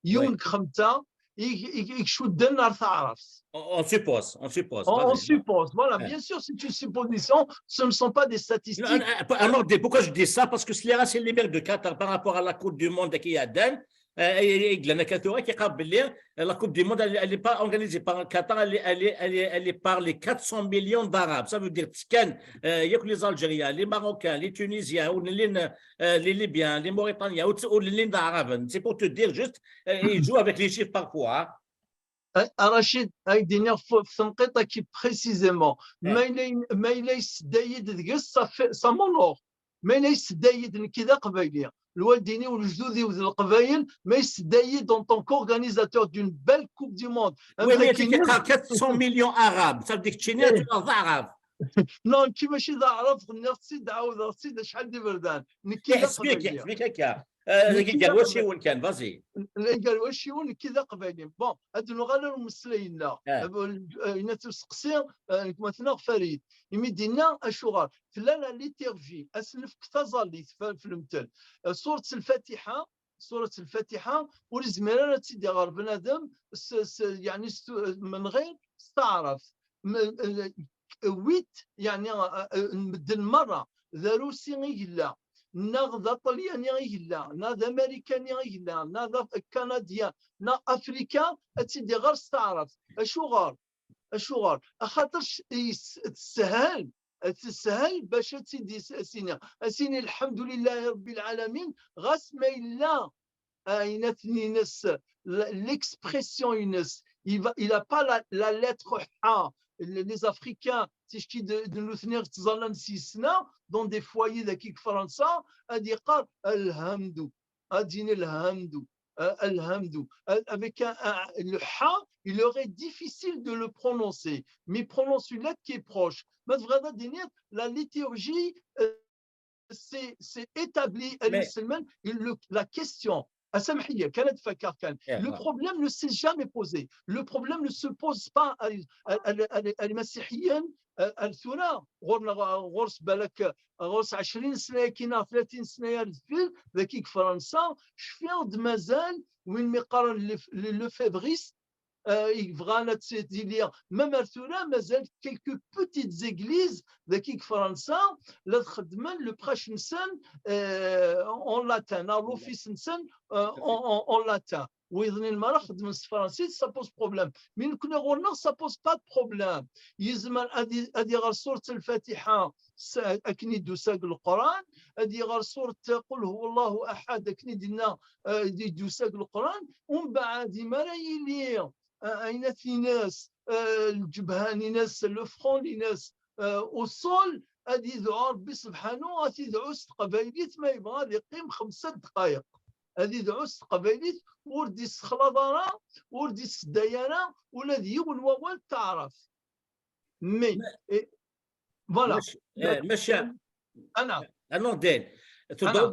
yiwen deg xemsa, i, i, i icudden ar taɛrabt. On, on suppose, on suppose. On, on Vas-y. Suppose, voilà, Ouais. Bien sûr, c'est une supposition, ce ne sont pas des Non, statistiques. un, un, un ordre, pourquoi je dis ça? Parce que c'est les racines les maires de Qatar par rapport à la Coupe du Monde qui a donné, euh, et, et, et Glenn Kathora qui a rappelé, euh, la Coupe du Monde, elle n'est pas organisée par Qatar, elle est, elle, est, elle, est, elle est par les quatre cents millions d'Arabes. Ça veut dire que euh, il y a que les Algériens, les Marocains, les Tunisiens, ou les, euh, les Libyens, les Mauritaniens, ou, ou les d'Arabes. C'est pour te dire juste, euh, ils jouent avec les chiffres parfois. Hein. A Racid, ad k-d-iniɣ f tenqiḍt-agi précisément. Ma yella yessedday-d deg-s, ça monor. Ma yella yessedday-d nekki d aqbayli. Lwaldin-iw, lejdud-iw d leqbayel, ma yessedday-d en tant qu'organisateur d'une belle Coupe du Monde. Oui, mais c'est quatre cents millions arabes. Ça veut dire que tu es arabe. Non, nekki mačči d aɛrab, nniɣ-tt-id, ɛawdeɣ-tt-id acḥal d iberdan. Nekki d aqbayli. Explique, explique. Gar wacciwen kan, vas-y. Gar wacciwen, nekki d aqbayli. Bon, ad nuɣal ar umeslay-nneɣ. Yenna-tt useqsi n gma-tneɣ Farid. Imi d-yenna acuɣer tella la liturgie, ad s-nefk taẓallit f lemtel. Surat Lfatiḥa, Surat Lfatiḥa ur izmir ara ad tt-id-iɣer bnadem s, s, yeɛni s, menɣir s taɛrabt. Wit, yeɛni, n medden merra, d arusi i yella, neɣ d aṭalyani i yella, neɣ d amarikani i yella, neɣ d akanadyan, neɣ afrikan, ad tt-id-iɣer s taɛrabt. Acuɣer? Acuɣer? Axaṭer teshel, teshel bac ad tt-id-as-iniɣ, ad s-iniɣ lḥemdulillahi rebbil ɛalamin, ɣas ma yella ayen aten-ines, l'expression-ines, il n'a pas la, la lettre H. Les Africains, ticki d nutni ttẓallan s yes-neɣ, dans des foyers daki deg Fransa, ad yeqqar alhamdu, ad d-yini alhamdu, alhamdu. Avec un, un, le H, il leur est difficile de le prononcer, mais il prononce une lettre qui est proche. Ma tebɣiḍ ad d-tiniḍ, la liturgie, euh, c'est établi, la question. Le problème ne s'est jamais posé. Le problème ne se pose pas à, à, à, à les Masihiens, ar tura, ɣur-s balak, ɣur-s ɛecrin sna-agi neɣ tlatin sna ar deffir, daki deg Fransa, cfiɣ-d mazal win mi qqaren le, le, lefebvriste, euh, i yebɣan ad tili, même ar tura mazal quelques petites églises daki deg Fransa la txeddmen le prêche-nsen, euh, en latin, neɣ l'office-nsen, euh, en, en, en latin. Wiḍen n lmara xeddmen s tefransist, ça pose problème. Mais nekkni ɣur-neɣ, ça pose pas de problème. Yezmer ad i- ad iɣer surat al-Fatiḥa s- akken i d-tusa deg Leqran, ad iɣer surat Qul huwa Allahu ahad akken i d-yenna, euh, i d-tusa deg Leqran, umbeɛd imi ara yili, euh, ayennat-ines, euh, lǧebhan-ines, le front-ines, euh, au sol, ad yedɛu Rebbi subḥanu, ad t-yedɛu s teqbaylit ma yebɣa ad iqqim xemsa ddqayeq. Ad yedɛu s teqbaylit, ur d-yessexlaḍ ara, ur d-yessedday ara ula d yiwen wawal n taɛrabt. Mais, eh, voilà. Mac- eh, maca Ana, Ah non, Dane. Dans,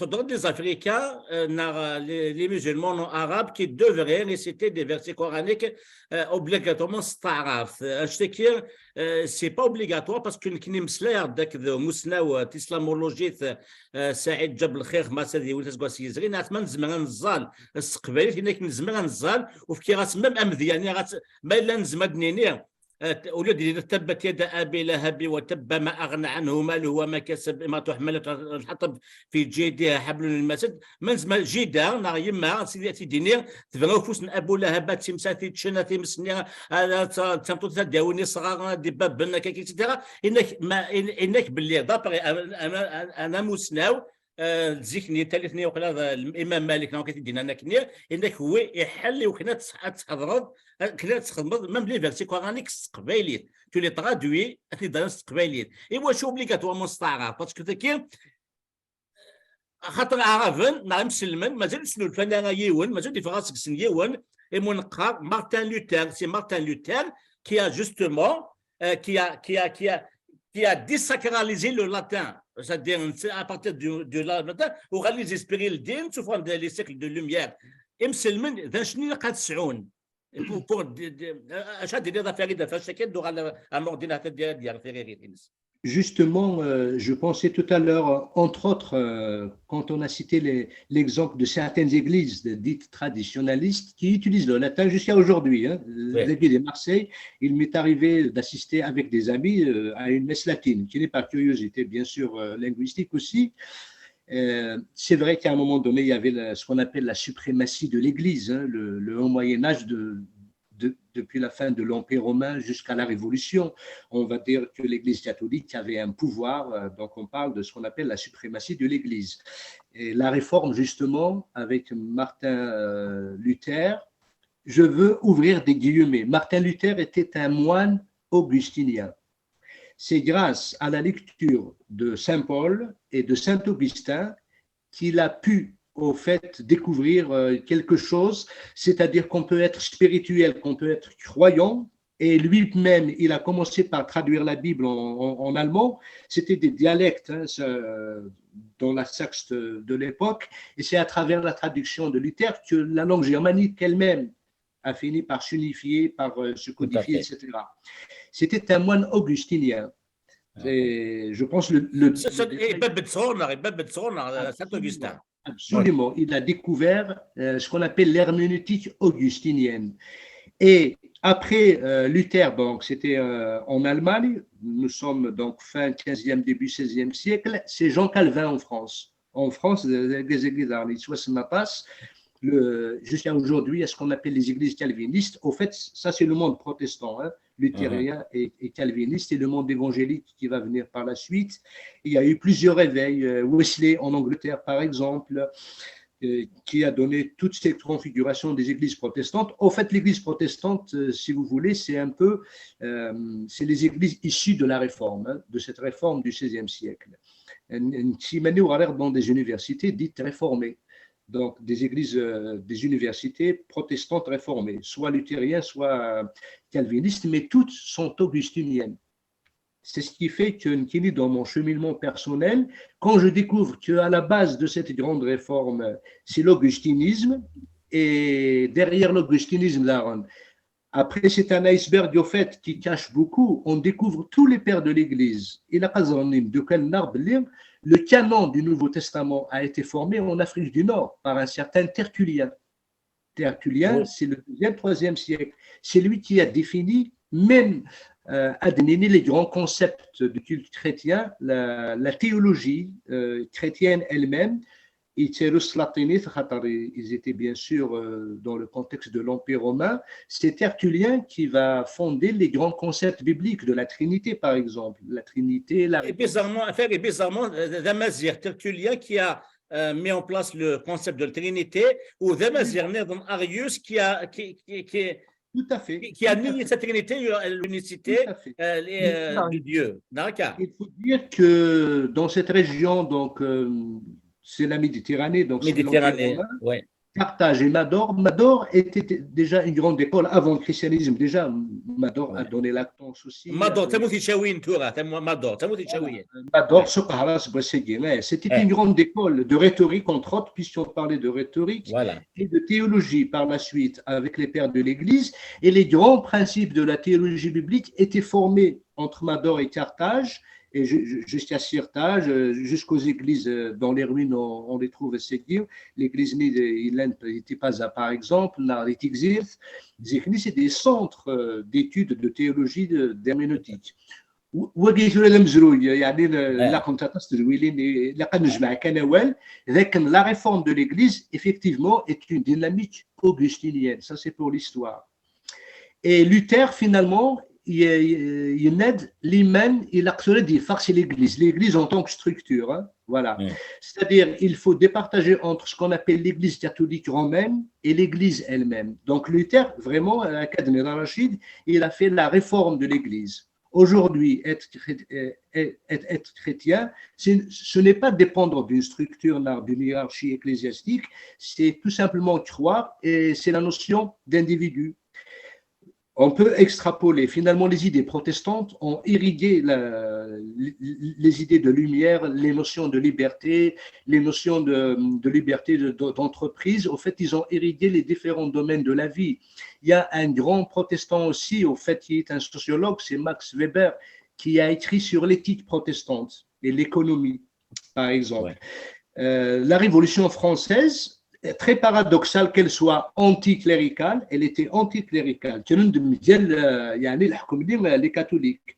dans des Africains, euh, nar- les, les musulmans non arabes qui devraient réciter des versets coraniques, euh, obligatoirement s taɛrabt. Euh, je sais que, euh, c'est pas obligatoire parce que nekkni mmeslayeɣ-d akked umusnaw, euh, tislamologit, euh, Saïd Ǧabelxir, ma s ad yiwet aseggas yezrin, neɣ ma nezmer ad neẓẓal s teqbaylit, yenna-k nezmer ad neẓẓal, u fkiɣ-as même amedya, nniɣ-as, ma yella nezmer ad d-nini, euh, au lieu de dire tabbat yada abi lahabi wa tabba ma aɣna anhu maluhu wa ma kasab, imra'atuhu hammalat al-hatab fi jidiha hablum min masad, ma nezmer jida neɣ yemma, sidi ad t-id-ini, tebra ufus n Abu Lahab, ad timsa, ad t-ččen, ad times-nni, ad, ad, d tameṭṭut ad d-yawin isɣaren, ad d-ibabben, akka, et cetera. Inna-k, ma, in- inna-k belli, d'après un, un, un, un amusnaw, euh, zik-nni, talit-nni, waqila d Imam Malik, neɣ akka t-id-yennan akkenni, inna-k, wi, iḥell i wakken ad tt- ad tḥedreḍ, akken ad txedmeḍ, même les versets coraniques s teqbaylit. Tu les traduis, ad t-id-rren s teqbaylit. Iwacu obligatoirement s taɛrabt? Parce que tagi, axaṭer aɛraben, neɣ imselmen, mazal ur snulfan ara yiwen, mazal ur d-yeffeɣ ara seg-sen yiwen, imi neqqar Martin Luther, c'est Martin Luther qui a justement, euh, qui a, qui a, qui a, qui a désacralisé le latin. C'est-à-dire, c'est à partir du, du latin, uɣalen les esprits ldin, sous forme de les siècles de lumière. Imselmen, d anecni ilaq ad sɛun. Pour, pour, de, de, acu ad d-tiniḍ a Farid ɣef wakken ad d-uɣal ar Mordin ad d-yerr tiririt-ines. Justement, euh, je pensais tout à l'heure, euh, entre autres, euh, quand on a cité les- l'exemple de certaines églises dites traditionnalistes qui utilisent le latin jusqu'à aujourd'hui, hein. Depuis de Marseille, il m'est arrivé d'assister avec des amis, euh, à une messe latine, qui n'est pas curiosité, bien sûr, euh, linguistique aussi. Euh, c'est vrai qu'à un moment donné, il y avait la- ce qu'on appelle la suprématie de l'Église, hein, le, le Haut Moyen Âge de, de- depuis la fin de l'Empire romain jusqu'à la Révolution. On va dire que l'Église catholique avait un pouvoir, euh, donc on parle de ce qu'on appelle la suprématie de l'Église. Et la Réforme, justement, avec Martin, euh, Luther, je veux ouvrir des guillemets. Martin Luther était un moine augustinien. C'est grâce à la lecture de Saint Paul et de Saint Augustin qu'il a pu, au fait, découvrir, euh, quelque chose, c'est-à-dire qu'on peut être spirituel, qu'on peut être croyant, et lui-même, il a commencé par traduire la Bible en, en- en allemand. C'était des dialectes, hein, ce- dans la Saxe de, de l'époque, et c'est à travers la traduction de Luther que la langue germanique elle-même a fini par s'unifier, par, euh, se codifier, fait. et cetera. C'était un moine augustinien. Et je pense le, le- S- s- Ibedd-d sɣur-neɣ, ibedd-d sɣur-neɣ, euh, Saint Augustin. Absolument. Il a découvert, euh, ce qu'on appelle l'herméneutique augustinienne. Et après, euh, Luther, donc, c'était, euh, en Allemagne. Nous sommes donc fin quinzième, début seizième siècle. C'est Jean Calvin en France. En France, euh, les églises, les soixante passes, le, jusqu'à aujourd'hui, à ce qu'on appelle les églises calvinistes. Au fait, ça, c'est le monde protestant, hein, luthérien et, et calviniste, et le monde évangélique qui va venir par la suite. Il y a eu plusieurs réveils. Euh, Wesley en Angleterre, par exemple, euh, qui a donné toutes ces configurations des églises protestantes. Au fait, l'église protestante, euh, si vous voulez, c'est un peu, euh, c'est les églises issues de la réforme, hein, de cette réforme du seizième siècle. N- n- qui mène au dans des universités dites réformées. Donc, des églises, euh, des universités protestantes réformées, soit luthériennes, soit, euh, calvinistes, mais toutes sont augustiniennes. C'est ce qui fait que, nekkini, dans mon cheminement personnel, quand je découvre qu'à la base de cette grande réforme, c'est l'augustinisme, et derrière l'augustinisme, là, on- après, c'est un iceberg, au fait, qui cache beaucoup. On découvre tous les pères de l'Église. Et la de le canon du Nouveau Testament a été formé en Afrique du Nord par un certain Tertullien. Tertullien, c'est le deuxième, troisième siècle. C'est lui qui a défini même euh, ad nini les grands concepts du culte chrétien, la, la théologie euh, chrétienne elle-même, ils étaient bien sûr euh, dans le contexte de l'Empire romain. C'est Tertullien qui va fonder les grands concepts bibliques de la Trinité, par exemple. La Trinité, la... Et bizarrement, enfin, et bizarrement, euh, d amaziɣ, Tertullien qui a euh, mis en place le concept de la Trinité, ou d amaziɣ Arius qui a, qui, qui, qui, tout à fait. Qui a mis cette trinité, l'unicité euh, de Dieu. Il faut dire que dans cette région, donc, euh, c'est la Méditerranée, donc Méditerranée, oui. Carthage et Mador. Mador était déjà une grande école avant le christianisme. Déjà, Mador ouais. a donné Lactance aussi. Mador, euh, Mador, Mador, c'était une grande école de rhétorique, entre autres, puisqu'on parlait de rhétorique voilà. et de théologie par la suite avec les pères de l'Église. Et les grands principes de la théologie biblique étaient formés entre Mador et Carthage, et jusqu'à Sirta, jusqu'aux églises dans les ruines, on, on les trouve à Séguir. L'église de Tipaza, par exemple, Narit Exir, c'est des centres d'études de théologie, d'herméneutique. Wagi tura d amezruy, yani la kuntatas de Wilin, la kan nejmaɛ kan awal, la réforme de l'Église, effectivement, est une dynamique augustinienne. Ça, c'est pour l'histoire. Et Luther, finalement, il, il aide l'hymen, il a créé des farces l'église, l'église en tant que structure. Hein, voilà. Mm. C'est-à-dire, il faut départager entre ce qu'on appelle l'église catholique romaine et l'église elle-même. Donc, Luther, vraiment, à Rachid, il a fait la réforme de l'église. Aujourd'hui, être, être, être, chrétien, ce n'est pas dépendre d'une structure, d'une hiérarchie ecclésiastique, c'est tout simplement croire et c'est la notion d'individu. On peut extrapoler. Finalement, les idées protestantes ont irrigué la, les idées de lumière, les notions de liberté, les notions de, de liberté d'entreprise. Au fait, ils ont irrigué les différents domaines de la vie. Il y a un grand protestant aussi, au fait, qui est un sociologue, c'est Max Weber, qui a écrit sur l'éthique protestante et l'économie, par exemple. Ouais. Euh, la Révolution française, très paradoxale qu'elle soit anticléricale, elle était anticléricale. Les catholiques.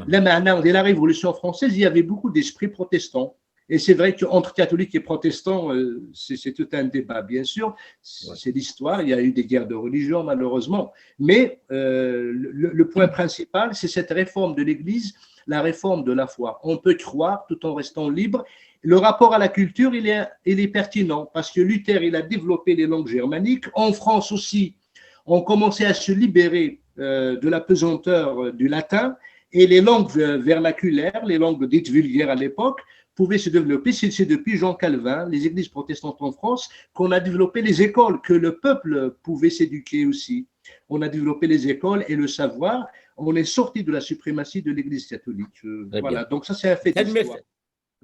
Là, maintenant, dès la Révolution française, il y avait beaucoup d'esprits protestants. Et c'est vrai qu'entre catholiques et protestants, euh, c'est tout un débat, bien sûr. C'est l'histoire. Il y a eu des guerres de religion, malheureusement. Mais euh, le, le, point principal, c'est cette réforme de l'Église, la réforme de la foi. On peut croire tout en restant libre. Le rapport à la culture, il est, il est pertinent parce que Luther, il a développé les langues germaniques. En France aussi, on commençait à se libérer euh, de la pesanteur du latin et les langues vernaculaires, les langues dites vulgaires à l'époque, pouvaient se développer. C'est depuis Jean Calvin, les églises protestantes en France, qu'on a développé les écoles, que le peuple pouvait s'éduquer aussi. On a développé les écoles et le savoir. On est sorti de la suprématie de l'Église catholique. Euh, voilà, donc ça c'est un fait d'histoire.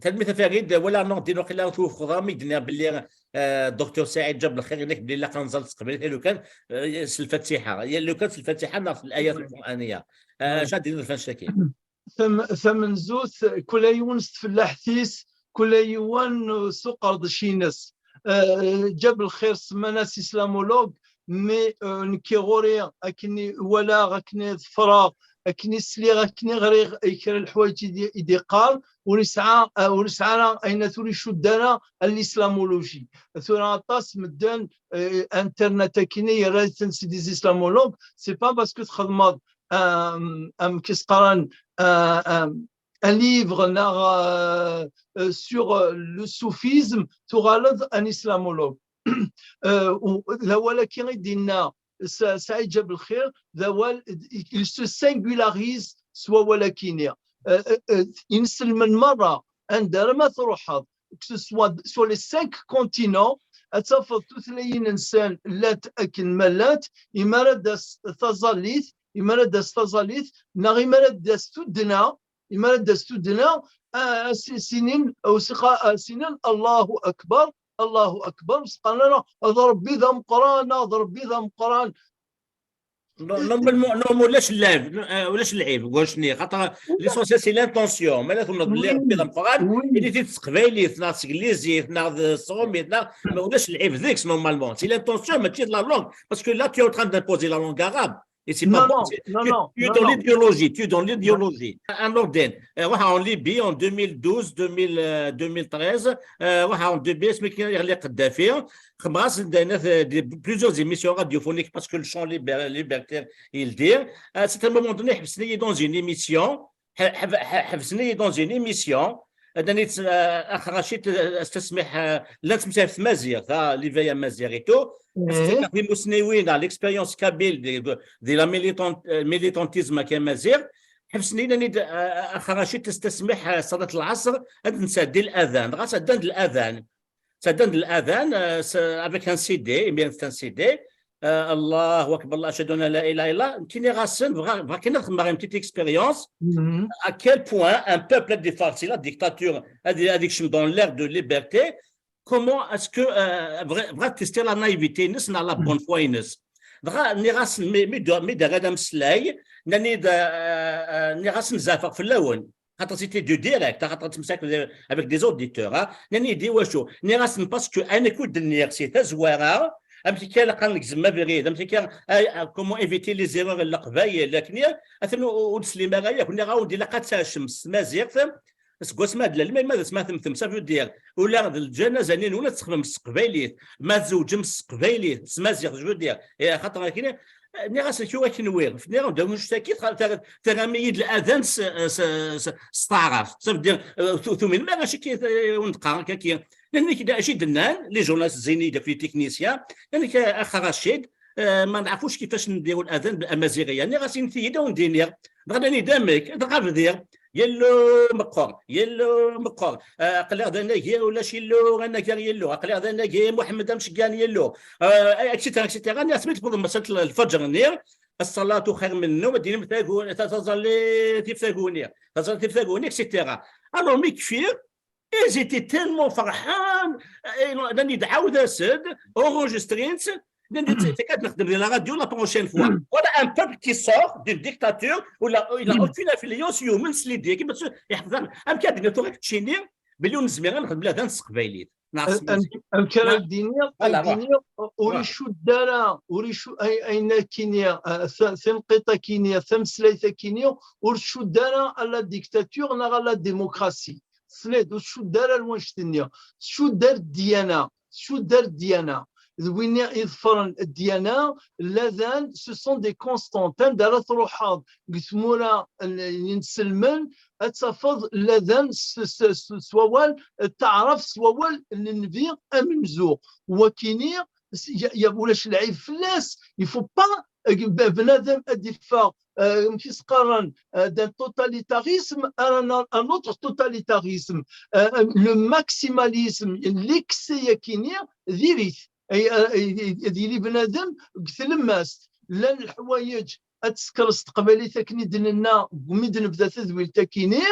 Tanemmirt a Farid, walaɣ neɣ din waqila twufqeḍ-aɣ mi d-nniɣ belli docteur Saɛid Ǧab Lxir, yenna-k belli ilaq ad nẓall s teqbaylit, lukan s lfatiḥa, lukan s lfatiḥa neɣ s layat lquraniya. Acu ad d-tiniḍ ɣef wannect-agi? Tamenzut, kul yiwen s tfellaḥt-is, kul yiwen s uqerdac-ines. Ǧab Lxir semman-as islamologue, mais nekki ɣur-i akken i walaɣ, akken i ḍefreɣ, akken i sliɣ, akken i ɣriɣ i kra n leḥwayeǧ i d-iqqar, ur yesɛa, ur yesɛa ara ayen ur icudd ara a l'islamologie. Tura aṭas medden, internet akkenni yerra-ten c'est des islamologues, c'est pas parce que txedmeḍ amek i s-qqaren un livre neɣ sur le soufisme tuɣaleḍ un islamologue. D awal-agi i d-yenna Saɛid Ǧab Lxir, d awal, il se singularise s wawal-agi-nni. Inselmen merra, anda ara ma truḥeḍ, que ce soit sur les cinq continents, ad tafeḍ tutlayin-nsen llant akken ma llant, imi ara d-tas taẓallit, imi ara d-tas taẓallit, neɣ imi ara d-tas tuddna, imi ara d-tas tuddna, a s-inin, a s-inin Allahu Akbar, Allahu Akbar, ur s-qqaren ara d Ṛebbi d ameqqran, d Ṛebbi d ameqqran. Normalement, normalement, ulac lɛib, ulac lɛib, ulac nniɣ, xaṭer l'essentiel c'est l'intention. Ma la tlemdeḍ belli Rebbi d ameqqran, ini-t-id s teqbaylit, neɣ s teglizit, neɣ s tṛumit, neɣ, mais ulac lɛib deg-s, normalement. C'est l'intention, mačči d la langue. Parce que là, tu es en train d'imposer la langue arabe. Et c'est pas bon. Tu es dans l'idéologie, tu es dans l'idéologie. Un ordre. Ruḥ en Libye en deux mille douze, deux mille, deux mille treize, ruḥ en Libye, asmi kan yeɣli Kadhafi, xedmeɣ-as plusieurs émissions radiophoniques parce que le champ libertaire, il dit. C'est à un moment donné, ḥebsen-iyi dans une émission, ḥebsen-iyi dans une émission, nnan-iyi-d, ax Racid, astasmiḥ, llan ttmeslayen s tmaziɣt, l'éveil amaziɣ et tout. Timussniwin, l'expérience kabyle, di la militantisme amaziɣ. Ḥebsen-iyi, nnan-iyi-d, ax Racid, astasmiḥ, ṣṣalat lɛeṣr, ad nesɛeddi l'adan. Dɣa sɛeddan-d l'adan. Sɛeddan-d l'adan, avec un C D, imir un C D, Allahu akbar, ashhadu an la ilaha illallah. Nekkini ɣasen, bɣiɣ kan ad xedmeɣ une petite expérience, à quel point un peuple ad ifarsi la dictature, ad ikcem dans l'ère de liberté, comment est-ce que, bɣiɣ ad tester la naïveté-ines neɣ la bonne foi-ines. Dɣa nniɣ-asen, mi d-rran ameslay, nnan-iyi-d, nniɣ-asen, zeɛfeɣ fell-awen. Xaṭer c'était du direct, xaṭer ttmeslay avec des auditeurs. Nnan-iyi-d, iwacu? Nniɣ-asen, parce que ayen akk i d-nniɣ si tazwara, amek akka ilaq ad negzem abrid, amek akka, comment éviter les erreurs n Leqbayel, akken, atan ur d-teslim ara yakk. Nniɣ-awen-d ilaq ad tɛecem s tmaziɣt, seg wasmi ad d-tlalem, ma d asmi ad temmtem, ça veut dire, ula d lǧanaza-nni-nwen ad txedmem s teqbaylit, ma tzewǧem s teqbaylit, s tmaziɣt, je veux dire, xaṭer akken, nniɣ-asen, acu akken wir, nniɣ-awen-d, acu-agi, terram-iyi-d l'adan s taɛrabt, ça veut dire, tuminem ara acu akka wen-d-qqareɣ akka. Nnan-ak-d acu i d-nnan les journalistes, zzin-iyi-d akk les techniciens, nnan-ak, ax Racid, ma neɛref ulac kiffac nediw l'adan amaziɣ-ya. Nniɣ-as, init-iyi-d ad wen-d-iniɣ. Dɣa nnan-iyi-d amek? Dɣa bdiɣ, Yillu meqqer, Yillu meqqer, aql-aɣ d anagi, ulac Yillu, anagar Yillu, aql-aɣ d anagi, Muḥemmed amceggeɛ n Yillu, et cetera, et cetera. Nniɣ-as, mi tewwḍem massalat lfeǧr-nni, الصلاة خير من النوم, ad d-tinim taẓallit tif taguni, taẓallit tif taguni, et cetera. Alors mi kfiɣ, ils étaient tellement ferḥen, nnan-iyi-d, ɛawed-as-d, enregistrin-tt, nnan-d, ad nexdem di la radio la prochaine fois. Voilà un peuple qui sort d'une dictature où il a, il a aucune influence, yumen s l'idée, amek ad d-nini tura keččini belli ur nezmir ad nexdem l'adan s teqbaylit. Amek ara d-iniɣ, ad d-iniɣ, ur icudd ara, ur icudd ayen akini, tanqiṭ akini, tameslayt akini, ur tcudd ara à la dictature neɣ à la démocratie. Tesliḍ, ur tcudd ara ar wannect-nni. Tcudd ar ddyana, tcudd ar ddyana. D win iḍefren ddyana, l'adan, ce sont des constantes. Anda ara truḥeḍ deg tmura n yinselmen, ad tafeḍ l'adan s wawal n taɛrabt, s wawal n nnbi amenzu. Wakini, ulac lɛib fell-as. Il faut pas bnadem ad iffeɣ, amek i s-qqaren, d'un totalitarisme à un autre totalitarisme. Le maximalisme, l'excès akini, diri-t. Ad yili bnadem deg tlemmast. Llan leḥwayeǧ ad tesker s teqbaylit akken i d-nenna mi d-nebda tadwilt akini,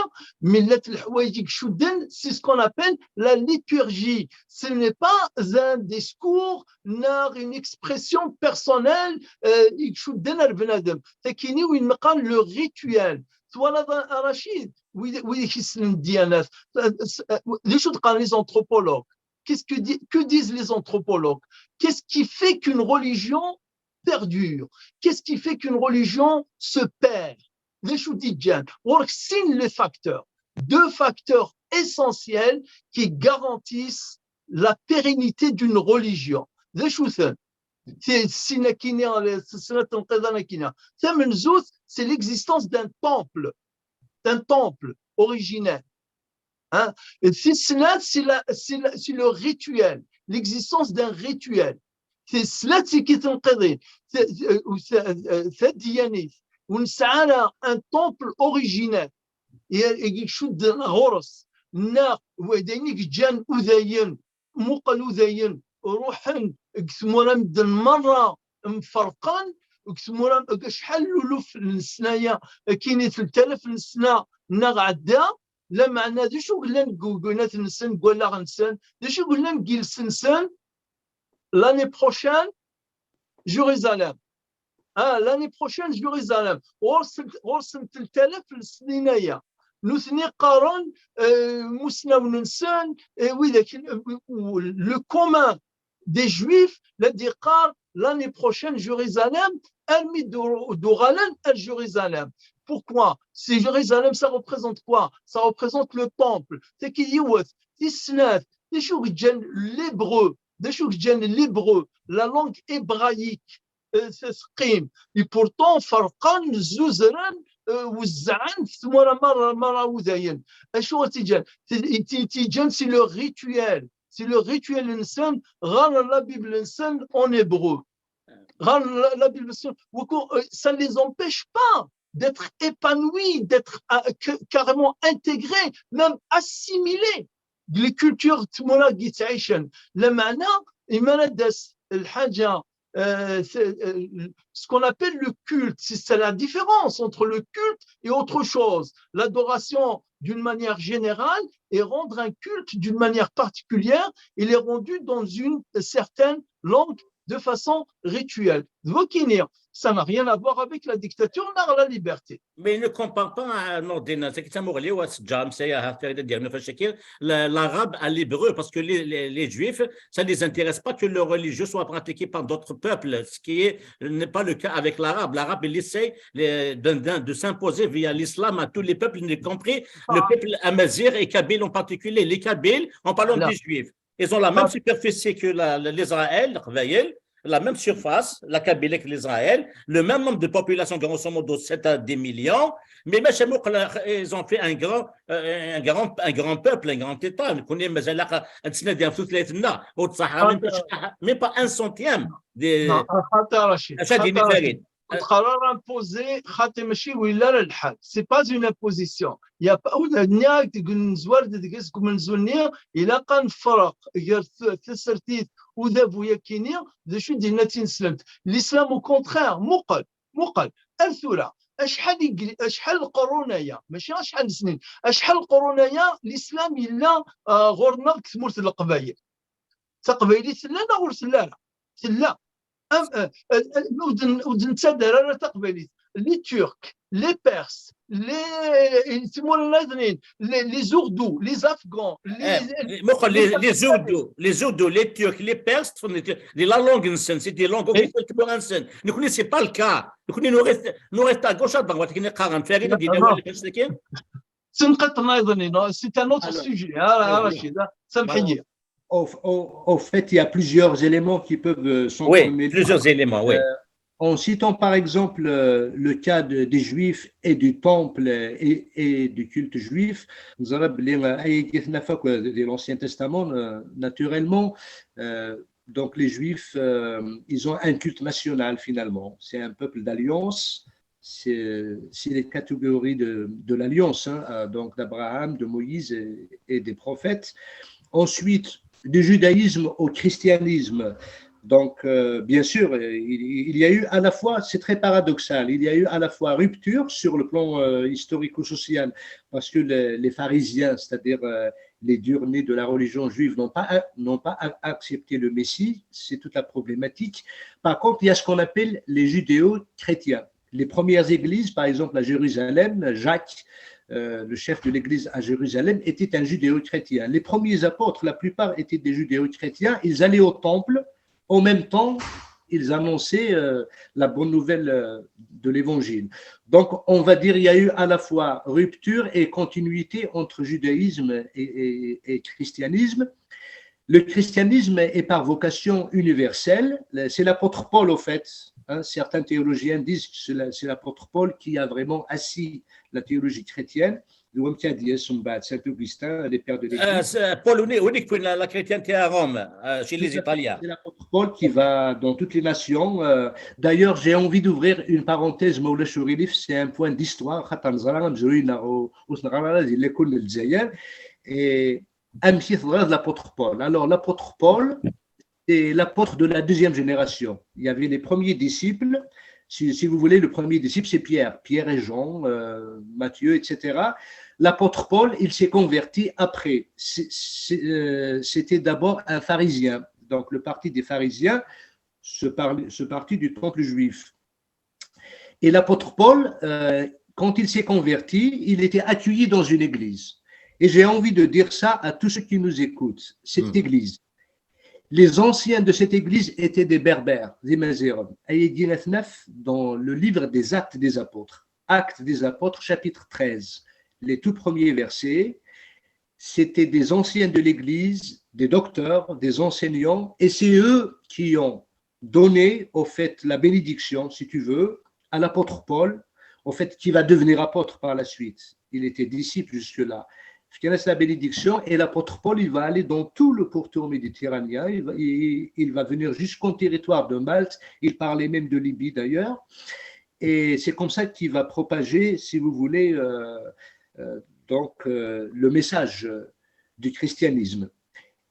mi llant leḥwayeǧ i icudden, c'est ce qu'on appelle la liturgie. Ce n'est pas un discours neɣ une expression personnelle i icudden ar bnadem. Takini win neqqar le rituel. Twalaḍ a Racid, wid i yessnen ddiyanat, d acu d-qqaren les anthropologues? Qu'est-ce que, que disent les anthropologues? Qu'est-ce qui fait qu'une religion perdure? Qu'est-ce qui fait qu'une religion se perd? D acu d-iǧǧan? Ɣur-k sin les facteurs, deux facteurs essentiels qui garantissent la pérennité d'une religion. D acu-ten? Sin akini, snat n lqiḍan akini. Tamenzut, c'est l'existence d'un temple, d'un temple originel. Hein? Tis snat, c'est le rituel, l'existence d'un rituel. Tis tlatin, tadyanit, ur nesɛi ara un temple originel i icudden ɣur-s, neɣ d ayen i yeǧǧan udayen, muqel udayen, ruḥen deg tmura medden merra mferqen, deg tmura, deg acḥal n uluf n ssnaya, akkin i telt alaf n ssna neɣ ɛedda, lameɛna d acu yellan deg ugunat-nsen, deg wallaɣ-nsen, d acu yellan deg yiles-nsen? L'année prochaine, Jérusalem. Ah, l'année prochaine, Jérusalem. Ɣur-sen ɣur-sen telt alaf n lesnin aya. Nutni qqaren, euh, imusnawen-nsen, euh, widak, euh, le commun des Juifs, la d-yeqqar l'année prochaine Jérusalem, armi d-uɣalen ar Jérusalem. Pourquoi? C'est Jérusalem, ça représente quoi? Ça représente le temple. Tagi d yiwet. Tis snat, d acu i yeǧǧan l'hébreu, d acu i yeǧǧan l'hébreu, la langue hébraïque, euh, teqqim. Et pourtant, ferqen, zzuzren, euh, wezzɛen f tmura merra, merra udayen. Acu i tt-iǧǧan? T-, t-, t-iǧǧan, c'est le rituel. C'est le rituel-nsen, ɣer la Bible-nsen en hébreu. Ɣer la, la Bible-nsen, euh, ça ne les empêche pas d'être épanouis, d'être, euh, ca-, carrément intégrés, même assimilés. Les cultures tmura i yettɛicen. Lameɛna, imi ara d-tas lḥaǧa, euh, c'est, euh, ce qu'on appelle le culte, c'est ça la différence entre le culte et autre chose. L'adoration d'une manière générale et rendre un culte d'une manière particulière, il est rendu dans une certaine langue de façon rituelle. Donc, ça n'a rien à voir avec la dictature, ni la liberté. Mais il ne compare pas, euh, Nordine, c'est que ça m'a relé, ouais, c'est James, c'est, euh, faire des diagnostics, le- l'arabe à l'hébreu, parce que les, les, les juifs, ça ne les intéresse pas que leur religion soit pratiquée par d'autres peuples, ce qui est, n'est pas le cas avec l'arabe. L'arabe, il essaie les- de, de- de s'imposer via l'islam à tous les peuples, y compris le Ah. peuple amazigh et kabyle en particulier. Les kabyles, en parlant Là. des juifs, ils ont la même Ah. superficie que la- la- l'Israël, le Qbayl, la même surface, la Kabylie que l'Israël, le même nombre de population, grosso modo sept à dix millions, mais machin, ils ont fait un grand, euh, un grand, un grand peuple, un grand État. On connaît, mais là, on se dit, même pas, même pas un centième des. Non, خاطر رشيد، Achat des خاطر Mifarid. القرار imposé خاطر ماشي ولا لا الحال. C'est pas une imposition. Il y a pas, ولا نياك تقول نزوار دقس كم نزول نيا، إلا كان فرق غير ث-، ثسرتيت وذابو يكينيا، ذا شو دينا تنسلمت. L'islam au contraire, مقل، مقل. الثورة، أشحال يقل-، أشحال القرون هي، ماشي أشحال سنين، أشحال القرون هي، l'islam إلا، آه، غورنا كثمورة القبايل. تقبايلي تلا لا غور تلا لا. تلا. أم، آه، آه، آه، ودن، ودن تدر، أنا تقبايلي. Les Turcs, les Perses, les, les, les Ourdous, les Afghans, les, Eh, مقل les, les Ourdous, les Ourdous, les Turcs, les Perses, sont des, des langues anciennes, c'est des langues officielles pour anciennes. Nous connaissons pas le cas. Nous connaissons, nous reste, nous reste à gauche, à droite, qui n'est pas en fait, il y a des langues anciennes. تنقطنا أيضا، c'est un autre Alors, sujet. آه، oui. رشيد، آه، سامحني. Au, au- au fait, il y a plusieurs éléments qui peuvent euh, Oui, s'entremélanger. plusieurs éléments, oui. Euh, en citant par exemple euh, le cas de- des Juifs et du temple et, et du culte juif, nous avons de l'Ancien Testament, euh, naturellement. Euh, donc les Juifs, euh, ils ont un culte national finalement. C'est un peuple d'alliance. C'est c'est les catégories de, de l'alliance, hein, euh, donc d'Abraham, de Moïse et, et des prophètes. Ensuite, du judaïsme au christianisme. Donc, euh, bien sûr, euh, il, il y a eu à la fois, c'est très paradoxal, il y a eu à la fois rupture sur le plan euh, historico-social, parce que les, les pharisiens, c'est-à-dire euh, les durs nés de la religion juive, n'ont pas, n'ont pas a- accepté le Messie, c'est toute la problématique. Par contre, il y a ce qu'on appelle les judéo-chrétiens. Les premières églises, par exemple à Jérusalem, Jacques, euh, le chef de l'église à Jérusalem, était un judéo-chrétien. Les premiers apôtres, la plupart étaient des judéo-chrétiens. Ils allaient au temple. En même temps, ils annonçaient euh, la bonne nouvelle euh, de l'évangile. Donc, on va dire, il y a eu à la fois rupture et continuité entre judaïsme et, et- et christianisme. Le christianisme est par vocation universelle. C'est l'apôtre Paul, au fait. Hein, certains théologiens disent que c'est la- c'est l'apôtre Paul qui a vraiment assis la théologie chrétienne. Le Saint Augustin, les pères de Euh, l'Église. c'est Paul, on est, on est que la, la chrétienté à Rome, euh, chez les Italiens. C'est l'apôtre Paul qui va dans toutes les nations. Euh, D'ailleurs, j'ai envie d'ouvrir une parenthèse, Maoula Chourilif, c'est un point d'histoire. خاطر نزرع مزروينا و- وسنغرا لازم يكون الجزائر. Et أمشي ثغرض l'apôtre Paul. Alors, l'apôtre Paul, c'est l'apôtre de la deuxième génération. Il y avait les premiers disciples. Si, si vous voulez, le premier disciple, c'est Pierre. Pierre et Jean, euh, Matthieu, et cetera. L'apôtre Paul, il s'est converti après. C'est- c'est- euh, C'était d'abord un pharisien. Donc, le parti des pharisiens, ce, par- ce parti du temple juif. Et l'apôtre Paul, euh, quand il s'est converti, il était accueilli dans une église. Et j'ai envie de dire ça à tous ceux qui nous écoutent. Cette Mm. église, les anciens de cette église étaient des Berbères, des Mazirim. Ayagi atnaf dans le livre des Actes des Apôtres. Actes des Apôtres, chapitre treize. Les tout premiers versets, c'était des anciens de l'église, des docteurs, des enseignants, et c'est eux qui ont donné, au fait, la bénédiction, si tu veux, à l'apôtre Paul, au fait, qui va devenir apôtre par la suite. Il était disciple jusque-là. Fkan-as la bénédiction, et l'apôtre Paul, il va aller dans tout le pourtour méditerranéen, il va, il, il va venir jusqu'au territoire de Malte, il parlait même de Libye d'ailleurs, et c'est comme ça qu'il va propager, si vous voulez, euh, euh, donc euh, le message du christianisme.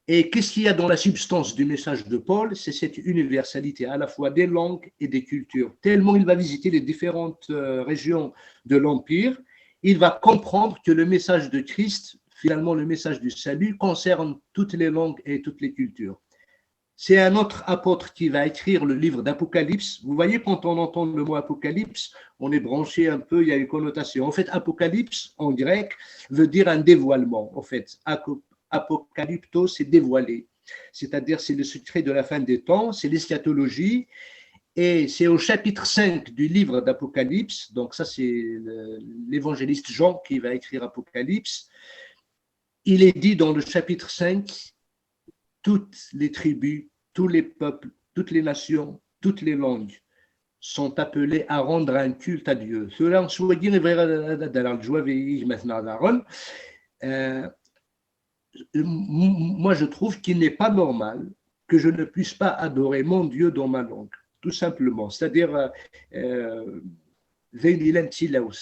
Et qu'est-ce qu'il y a dans la substance du message de Paul ? C'est cette universalité à la fois des langues et des cultures. Tellement il va visiter les différentes euh, régions de l'Empire, il va comprendre que le message de Christ, finalement le message du salut, concerne toutes les langues et toutes les cultures. C'est un autre apôtre qui va écrire le livre d'Apocalypse. Vous voyez, quand on entend le mot Apocalypse, on est branché un peu, il y a une connotation. En fait, Apocalypse, en grec, veut dire un dévoilement. En fait, aco- apocalypto, c'est dévoiler. C'est-à-dire, c'est le secret de la fin des temps, c'est l'eschatologie. Et c'est au chapitre cinq du livre d'Apocalypse, donc ça c'est le- l'évangéliste Jean qui va écrire Apocalypse, il est dit dans le chapitre cinq, toutes les tribus, tous les peuples, toutes les nations, toutes les langues sont appelées à rendre un culte à Dieu. Tura, s wagi i bɣiɣ ad ad d-rreɣ leǧwab i gma-tneɣ daɣen. Euh, m- moi, je trouve qu'il n'est pas normal que je ne puisse pas adorer mon Dieu dans ma langue, tout simplement. C'est-à-dire, euh, euh, d ayen yellan d tilawt.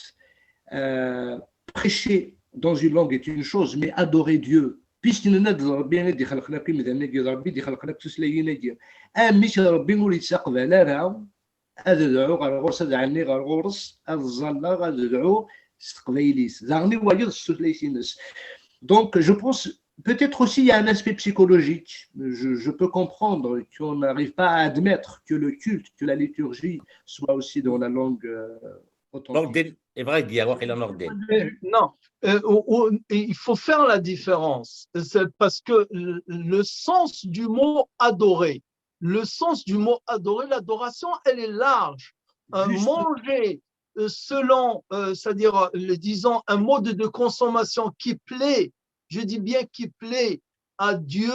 Euh, prêcher dans une langue est une chose, mais adorer Dieu, puisque nenna-d d Ṛebbi i d-ixelqen akk imdanen-agi, d Ṛebbi i d-ixelqen akk tutlayin-agi. Amek Ṛebbi ur yettaqbal ara ad dɛuɣ ɣer ɣur-s, ad ɛenniɣ ɣer ɣur-s, ad ẓẓalleɣ, ad dɛuɣ s teqbaylit. Daɣen i wayeḍ s tutlayt-ines. Donc, je pense, peut-être aussi, il y a un aspect psychologique. Je, je peux comprendre qu'on n'arrive pas à admettre que le culte, que la liturgie soit aussi dans la langue euh, authentique. Nordin, c'est vrai, Guy, alors il a Nordin. Euh, non, euh, au- au- il faut faire la différence. C'est parce que le, le sens du mot adorer, le sens du mot adorer, l'adoration, elle est large. Euh, Juste. Manger euh, selon, euh, c'est-à-dire, euh, le- disons, un mode de consommation qui plaît, je dis bien qui plaît à Dieu,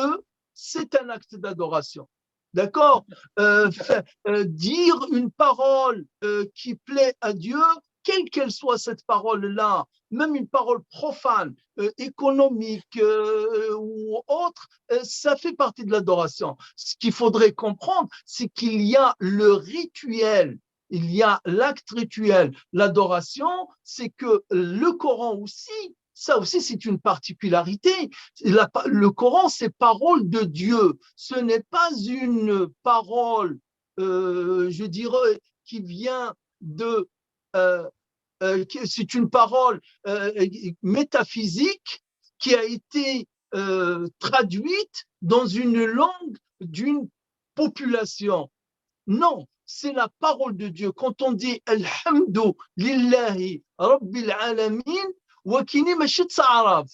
c'est un acte d'adoration. D'accord. Euh, fa- euh, dire une parole euh, qui plaît à Dieu, quelle qu'elle soit cette parole-là, même une parole profane, euh, économique euh, ou autre, euh, ça fait partie de l'adoration. Ce qu'il faudrait comprendre, c'est qu'il y a le rituel, il y a l'acte rituel. L'adoration, c'est que le Coran aussi, ça aussi, c'est une particularité. La pa- le Coran, c'est parole de Dieu. Ce n'est pas une parole, euh, je dirais, qui vient de... euh, euh, qui- c'est une parole euh, métaphysique qui a été euh, traduite dans une langue d'une population. Non, c'est la parole de Dieu. Quand on dit Alhamdu lillahi Rabbil Alamin, wagi mačči d taɛrabt.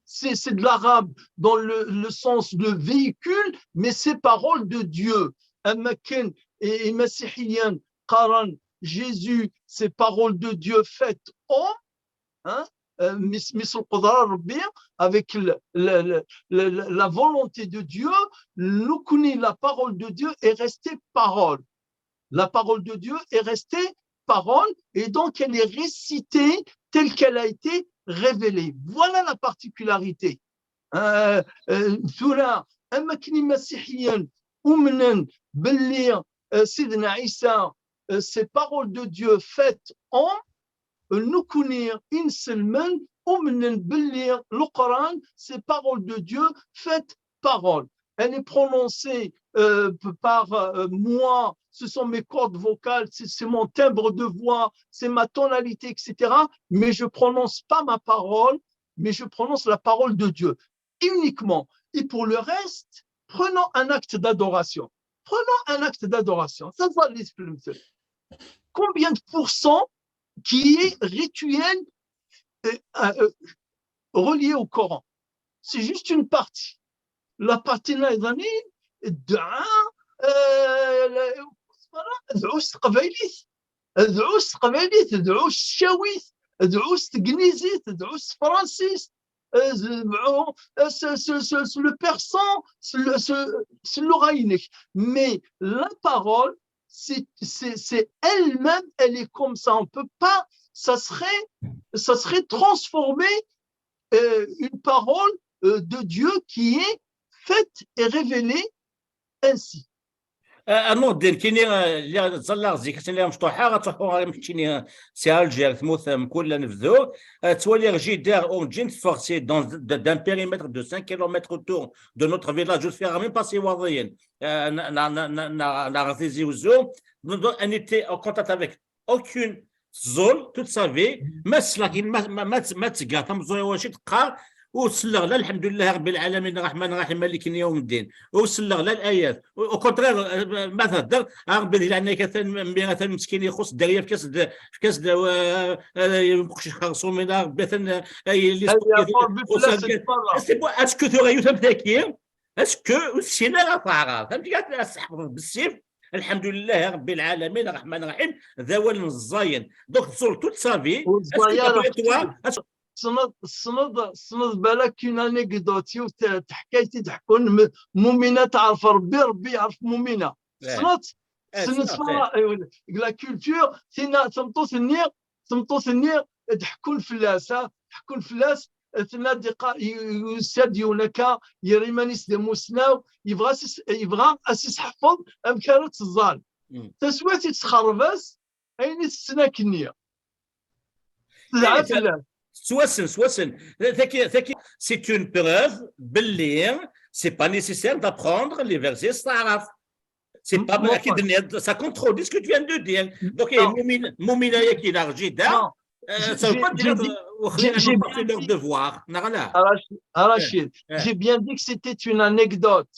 C'est c'est de l'arabe dans le, le sens de véhicule, mais c'est parole de Dieu. Am akken i- imasiḥiyen qqaren Jésus, c'est parole de Dieu faite homme, hein, euh, mi s- mi s lqudra n Ṛebbi, avec le- le- le- le- le- la volonté de Dieu, nekkni, la parole de Dieu est restée parole. La parole de Dieu est restée parole et donc elle est récitée telle qu'elle a été révélée. Voilà la particularité. Euh, euh, tura, am akken imasiḥiyen umnen belli euh, Sidna Isa, euh, c'est parole de Dieu faite homme, euh, nekkni inselmen umnen belli Leqran, c'est parole de Dieu faite parole. Elle est prononcée euh, p- par euh, moi, ce sont mes cordes vocales, c'est c'est mon timbre de voix, c'est ma tonalité, et cetera. Mais je prononce pas ma parole, mais je prononce la parole de Dieu uniquement. Et pour le reste, prenons un acte d'adoration. Prenons un acte d'adoration. Ça va l'esprit, monsieur. combien de pourcents qui est rituel, euh, euh, relié au Coran. C'est juste une partie. La partie niḍen, dua, euh, la- voilà, dua s teqbaylit, dua s teqbaylit, dua s tcawit, dua s tegnizit, dua s tefransist, euh, dua, euh, s, s, s, s le persan, s le, s, s le raïnek. Mais la parole, c'est, c'est, c'est elle-même, elle est comme ça. On peut pas, ça serait, ça serait transformer, euh, une parole, euh, de Dieu qui est faite et révélée ainsi. Anodin kini, lliɣ ẓẓalleɣ zik akken lliɣ mecṭuḥeɣ ad truḥu ɣer keččini, si Alger tmut mkul la nebdu. Ttwaliɣ jida urǧin teffeɣ si dans d'un périmètre de cinq kilomètres autour de notre village, ur teffiɣ même pas si Iwaḍiyen neɣ Tizi Uzzu. On était en contact avec aucune, tẓul toute sa vie. Ma tesla, ma tga tameẓẓuɣt i wacu teqqar, ur selleɣ la lḥemdullah rebbi lɛalamin ṛṛeḥman ṛṛaḥim maliki yawm ddin, ur selleɣ la layat. Au contraire, ma thedder a rebbi di leɛnaya-k, atan mmi atan meskin ixuṣ dderya, efk-as-d, efk-as-d uqcic xerṣum, a rebbi atan yelli. Est-ce que tura yiwet am taki, est-ce que ur tessin ara taɛrabt? Amek ara tesseḥfḍeḍ bessif lḥemdullah rebbi lɛalamin ṛṛeḥman ṛṛaḥim, d awal n ẓẓayen. Donc tẓul toute sa vie. Est-ce que d'après toi, tessneḍ, tessneḍ, tessneḍ balak une anecdote, yiwet teḥkayt i d-ḥekkun Mumina teɛref Rebbi, Rebbi yeɛref Mumina. Tessneḍ, tessneḍ la culture, tinna tameṭṭut-nni, tameṭṭut-nni d-ḥekkun fell-as, ḥekkun fell-as, tenna-d, yusa-d yiwen akka, yerra iman-is d amussnaw, yebɣa ad s-iseḥfeḍ amek ara teẓẓal. Taswiɛt i tesxerreb-as ayen i tessen akkenni. Tedɛa fell-as. Tettwassen, tettwassen. Tagi, tagi, c'est une preuve belli c'est pas nécessaire d'apprendre les versets s taɛrabt. C'est pas, ça contredit ce que tu viens de dire. Donc, Mumina, Mumina yaki la jida, ça veut pas dire leur devoir. Rachid, j'ai bien dit que c'était une anecdote.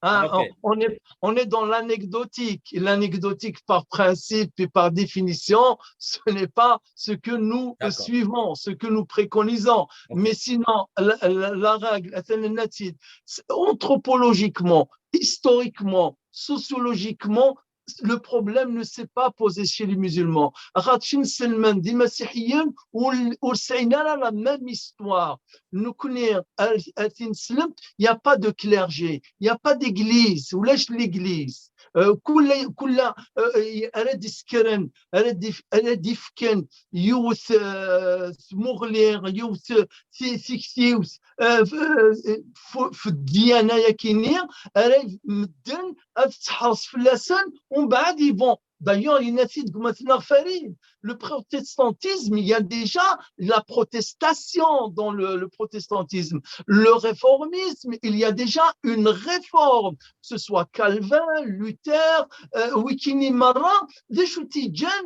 Hein, on, on est, on est dans l'anecdotique. L'anecdotique, par principe et par définition, ce n'est pas ce que nous suivons, ce que nous préconisons. Mais sinon, la, la, la règle, anthropologiquement, historiquement, sociologiquement, le problème ne s'est pas posé chez les musulmans. Xaṭer inselmen d imasiḥiyen ur sɛin ara la même histoire. Nekkni ar tineslemt, il n'y a pas de clergé, il n'y a pas d'église, ulac l'église. Kul, kul ara d-isekren, ara d-ifken yiwet tmuɣli, yiwet tiktiwt, f ddiyana-yagi-nni ara medden ad teḥres fell-asen, umbeɛd ils vont. D'ailleurs, yenna-t-id gma-tneɣ Farid, le protestantisme, il y a déjà la protestation dans le, le protestantisme. Le réformisme, il y a déjà une réforme, que ce soit Calvin, Luther, euh, wikini merra, d acu t-iǧǧan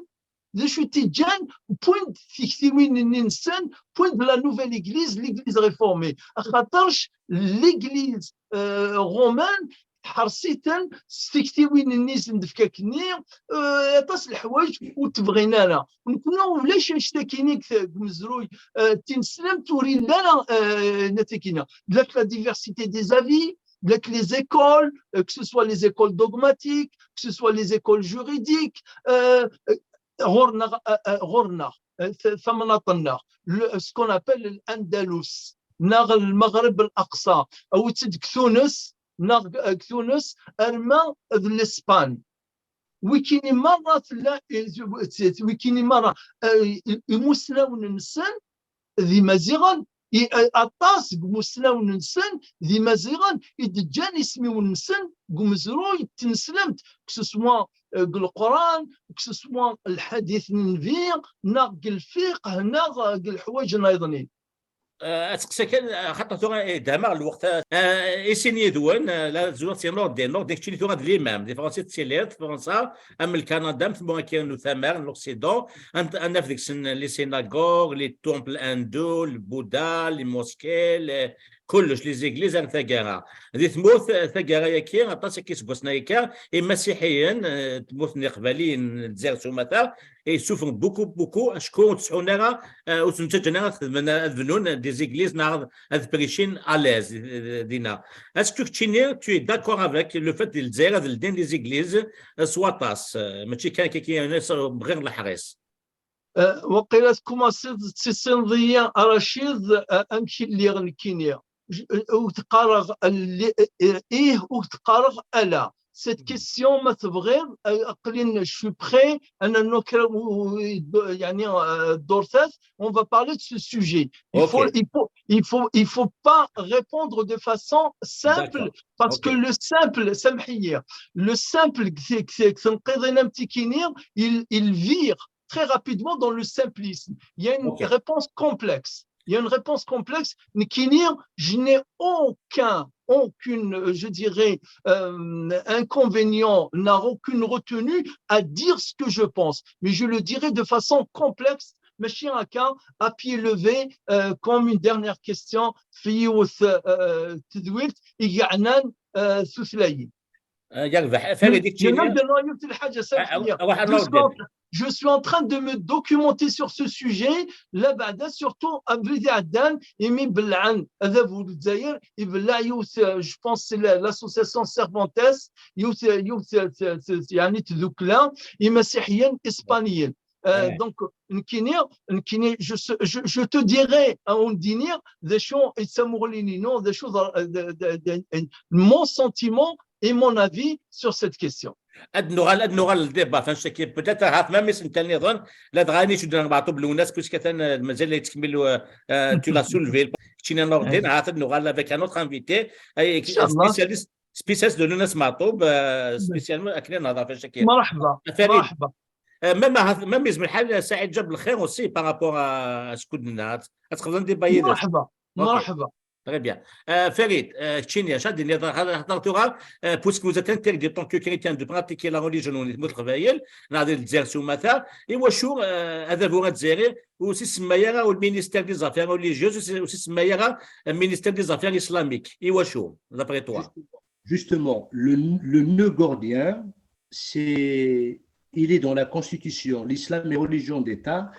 d acu t-iǧǧan, wwin-d tiktiwin-nni-nsen, wwin-d la nouvelle église, l'église réformée. Axaṭerc l'église, euh, romaine, tḥers-iten s tiktiwin-nni i sen-d-tefka akkenni, euh, aṭas n leḥwayeǧ ur t-bɣin ara. Nekkni ulac annect-akini deg umezruy, euh, tineslemt ur illi ara, euh, n takina. Dlak la diversité des avis, dlak les écoles, euh, que ce soit les écoles dogmatiques, que ce soit les écoles juridiques, euh, ɣur-neɣ, ɣur-neɣ, tamnaḍt-nneɣ, ce qu'on appelle l'Andalus, neɣ Lmeɣreb Leqṣa, awi-tt-id deg Tunes, neɣ deg Tunes arma d l'Espagne. Wikini merra tella, wikini merra, imusnawen-nsen d Imaziɣen, aṭas deg imusnawen-nsen d Imaziɣen i d-ǧǧan ismiwen-nsen deg umezruy n tneslemt, que ce soit deg Leqran, que ce soit lḥadit n Nnbi, neɣ deg lfiqh, neɣ deg leḥwayeǧ nniḍen. Asteqsi kan, xaṭer tura idham-aɣ lweqt. I sin yid-wen, la zwiɣ si Nordin. Nordin, keččini tura d l'imam. Di Fransa i tettiliḍ, Fransa, am Lkanada, am tmura n utamar, n l'Occident, ad naf deg-sen les synagogues, les temples hindous, le Bouddha, les mosquées, les, Kullec, les églises ar taggara. Di tmurt, eh, taggara-agi, aṭas akka iseggasen akka, imasiḥiyen, eh, tmurt n Iqbayliyen n Lezzayer s umata, yessufɣen beaucoup, beaucoup, acku ur ttseḥun ara, eh, ur ttneǧǧaǧen ara ad xedmen, ad bnun des églises neɣ ad prêchent à l'aise, eh, dinna. Est-ce que keččini, tu es d'accord avec le fait di Lezzayer ad ldin des églises, eh, s waṭas, eh, mačči kan akka, bɣiɣ leḥris. Eh, waqila tkumaṣiḍ d tisinḍiya a Racid, eh, amek i lliɣ nekkini. J-, eh, ur teqqareɣ li-, eh, ih, ur teqqareɣ ala. Cette question, ma tebɣiḍ, eh, aql-in, je suis prêt, ana nokra, u-, u-, yani, eh, ddurt-a, on va parler de ce sujet. Il faut, il faut, il faut, il faut pas répondre de façon simple, parce que le simple, سامحيني, le simple, il, il vire très rapidement dans le simplisme. Il y a une réponse complexe. Il y a une réponse complexe. Nekkini, je n'ai aucun, aucune, euh, je dirais, euh, inconvénient, n'a aucune retenue à dire ce que je pense. Mais je le dirai de façon complexe, ماشي هكا, à pied levé, euh, comme une dernière question, في yiwet, euh, tedwilt, i yeɛnan, euh, tutlayin. Yerbeḥ. Farid, keččini. Je suis en train de me documenter sur ce sujet, labeɛda, surtout abrid iɛeddan, imi belɛen adabu n Lezzayer, ibelleɛ yiwet, euh, je pense c'est la, l'association Cervantes, yiwet, yiwet, euh, euh, yani tdukla, imasiḥiyen ispaniyen. Euh, donc, nekkini, nekkini, je, je, je te dirai, hein, on dirait, d acu i d tamuɣli-inu, d acu d, d, d, d, d, mon sentiment et mon avis sur cette question. Ad nuɣal, ad nuɣal le débat, enfin, je sais que peut-être, ahat, même si netta niḍen, ladɣa ayen icudden Maɛṭub Lwennas, puisque atan, euh, mazal la yettkemmil, euh, euh, tu l'as soulevé, keččini Nurdin, ahat ad nuɣal avec un autre invité, euh, spécialiste, spécialiste de Lwennas Maɛṭub, euh, spécialement, akken ad nehḍer ɣef wacaki. مرحبا, مرحبا. Euh, même, même yezmer lḥal, Saɛid جاب الخير aussi par rapport à ce que d-nenna. Ad txedmeḍ débat yid-s. مرحبا, مرحبا. Très bien. Euh, Farid, euh, keččini, acu ad d-tiniḍ, hḍer tura, euh, puisque vous êtes interdit en tant que chrétien de pratiquer la religion n Tmurt n Leqbayel, neɣ di Lezzayer s umata, iwacu, euh, adabu azzayri ur s-isemma ara le ministère des affaires religieuses, ur s-isemma ara le ministère des affaires islamiques, iwacu, d'après toi? Justement, le, le nœud gordien, c'est, il est dans la Constitution. L'islam est religion d'État.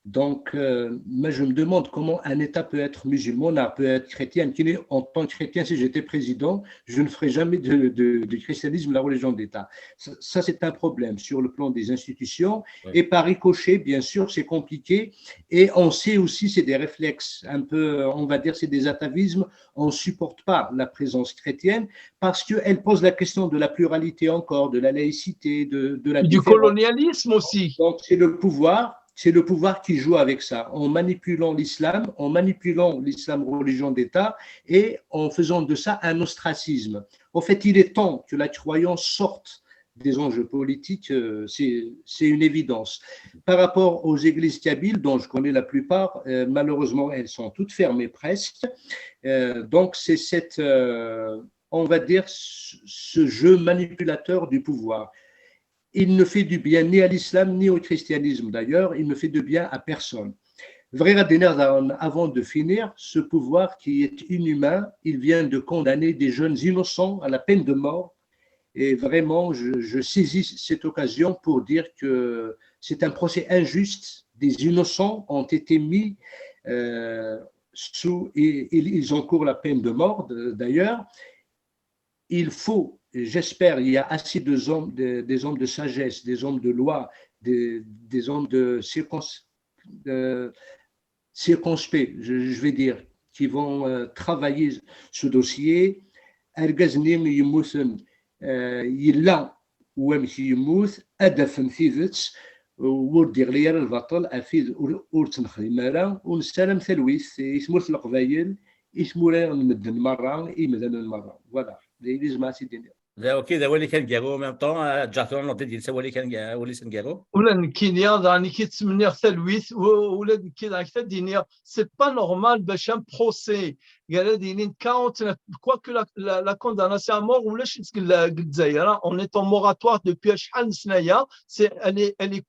Donc, euh, moi, je me demande comment un État peut être musulman, peut être chrétien. En tant que chrétien, si j'étais président, je ne ferais jamais de, de, de christianisme la religion d'État. Ça, ça, c'est un problème sur le plan des institutions. Ouais. Et par ricochet, bien sûr, c'est compliqué. Et on sait aussi, c'est des réflexes, un peu, on va dire, c'est des atavismes. On ne supporte pas la présence chrétienne parce qu'elle pose la question de la pluralité encore, de la laïcité, de, de la Du colonialisme aussi. Donc, c'est le pouvoir, c'est le pouvoir qui joue avec ça, en manipulant l'islam, en manipulant l'islam religion d'État et en faisant de ça un ostracisme. En fait, il est temps que la croyance sorte des enjeux politiques, euh, c'est une évidence. Par rapport aux églises kabyles, dont je connais la plupart, euh, malheureusement, elles sont toutes fermées presque. Euh, donc, c'est cette, euh, on va dire, ce jeu manipulateur du pouvoir. Il ne fait du bien ni à l'islam, ni au christianisme d'ailleurs, il ne fait de bien à personne. Vraiment, avant de finir, ce pouvoir qui est inhumain, il vient de condamner des jeunes innocents à la peine de mort. Et vraiment, je, je saisis cette occasion pour dire que c'est un procès injuste. Des innocents ont été mis euh, sous, et, et ils encourent la peine de mort d'ailleurs. Il faut, j'espère, il y a assez de hommes, de, des hommes de sagesse, des hommes de loi, des, des hommes de circon, de, circonspects, je, je vais dire, qui vont euh, travailler ce dossier. Argaz-nni yemmuten, euh, yella wamek yemmut, ad d-afen tidet, ur d-iɣli ara lbaṭel ɣef wid ur ttnexdim ara, ur nessaram talwit i tmurt n Leqbayel, i tmura n medden merra, i yimdanen merra. Voilà, d ayen i zemreɣ ad t-id-iniɣ. Da, ok, d awal-ik aneggaru, en même temps, ǧǧeɣ tura Nurdin ad yels awal-is aneggaru. Ula d nekkini, daɣen i k-ttmenniɣ talwit, ula d nekki daɣen ak-t-id-iniɣ, c'est pas normal bac un procès gar ad ilin quarante-neuf, quoique la, la, la condamnation à mort ulac-itt deg Lezzayer, on est en moratoire depuis acḥal n ssnaya, c'est, elle est, elle est,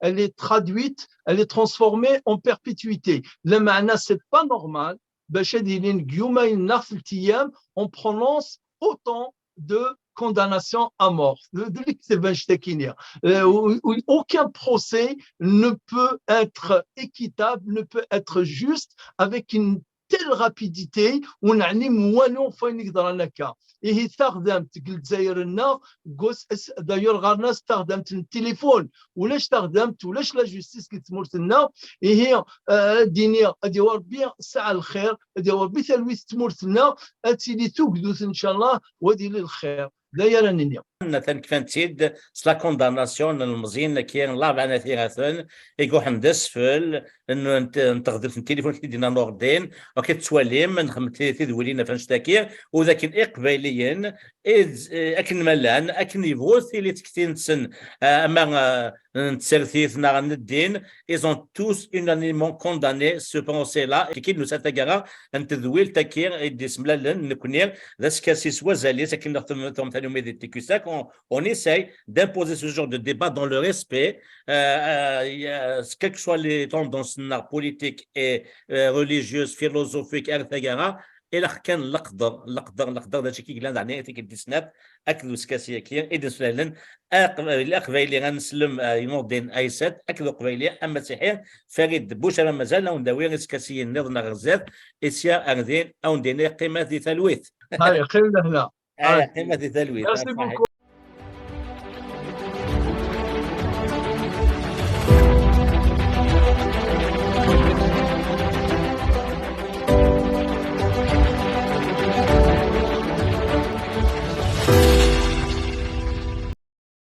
elle est traduite, elle est transformée en perpétuité. Lameɛna, c'est pas normal. باش هاد يلين يومين ناس الأيام on prononce autant de condamnation à mort. De, de l'écrivain, je t'ai dit, euh, où- où aucun procès ne peut être équitable, ne peut être juste avec une telle rapidité, ونعني موانو فين يقدر لك. إيه تخدمت قلت زايرنا قوس داير غارنا استخدمت التليفون ولاش استخدمت ولاش لا جوستيس كي تمرتنا. إيه آه، دينيا أدي وربي ساعة الخير، أدي وربي ثلويث تمرتنا، أتي لي توقدوث إن شاء الله، ودي للخير. دايرا نيا. Tanekfant-id s la condamnation n lemẓin-agi, labeɛnat-iraten i iruḥen d asfel n n- n teɣdemt n tilifun i d-yenna Nurdin. Ok, tettwalim nxemt tidwilin ɣef annect-agi, u d akken iqbayliyen, id, eh, akken ma llan, akken yebɣu tili tekti-nsen, eh, ama eh, n tsertit neɣ n ddin, ils ont tous unanimement condamné ce procès-là. Kiki d-nusa taggara n tedwilt-agi i d-isemlalen nekni d askasi s wazal-is, akken neɣ tuɣem tanumi di T Q cinq, on, on essaye d'imposer ce genre de débat dans le respect, euh, euh, quelles que soient les tendances politiques et euh, religieuses, philosophiques, ar taggara, ilaq kan leqder, leqder, leqder, d acu i yellan daɣen i tikkelt tis snat akked uskasi-agi i d-nslalen, aqbayli ad neslem i Nurdin Aysat akked uqbayli amasiḥi Farid Bucama. Mazal ad wen-d-awi iskasiyen nniḍen ɣer zdat, i sya ar din ad wen-d-iniɣ qqimet di talwit. Allez, qqimet hna. Ay, qqimet di talwit. Merci beaucoup.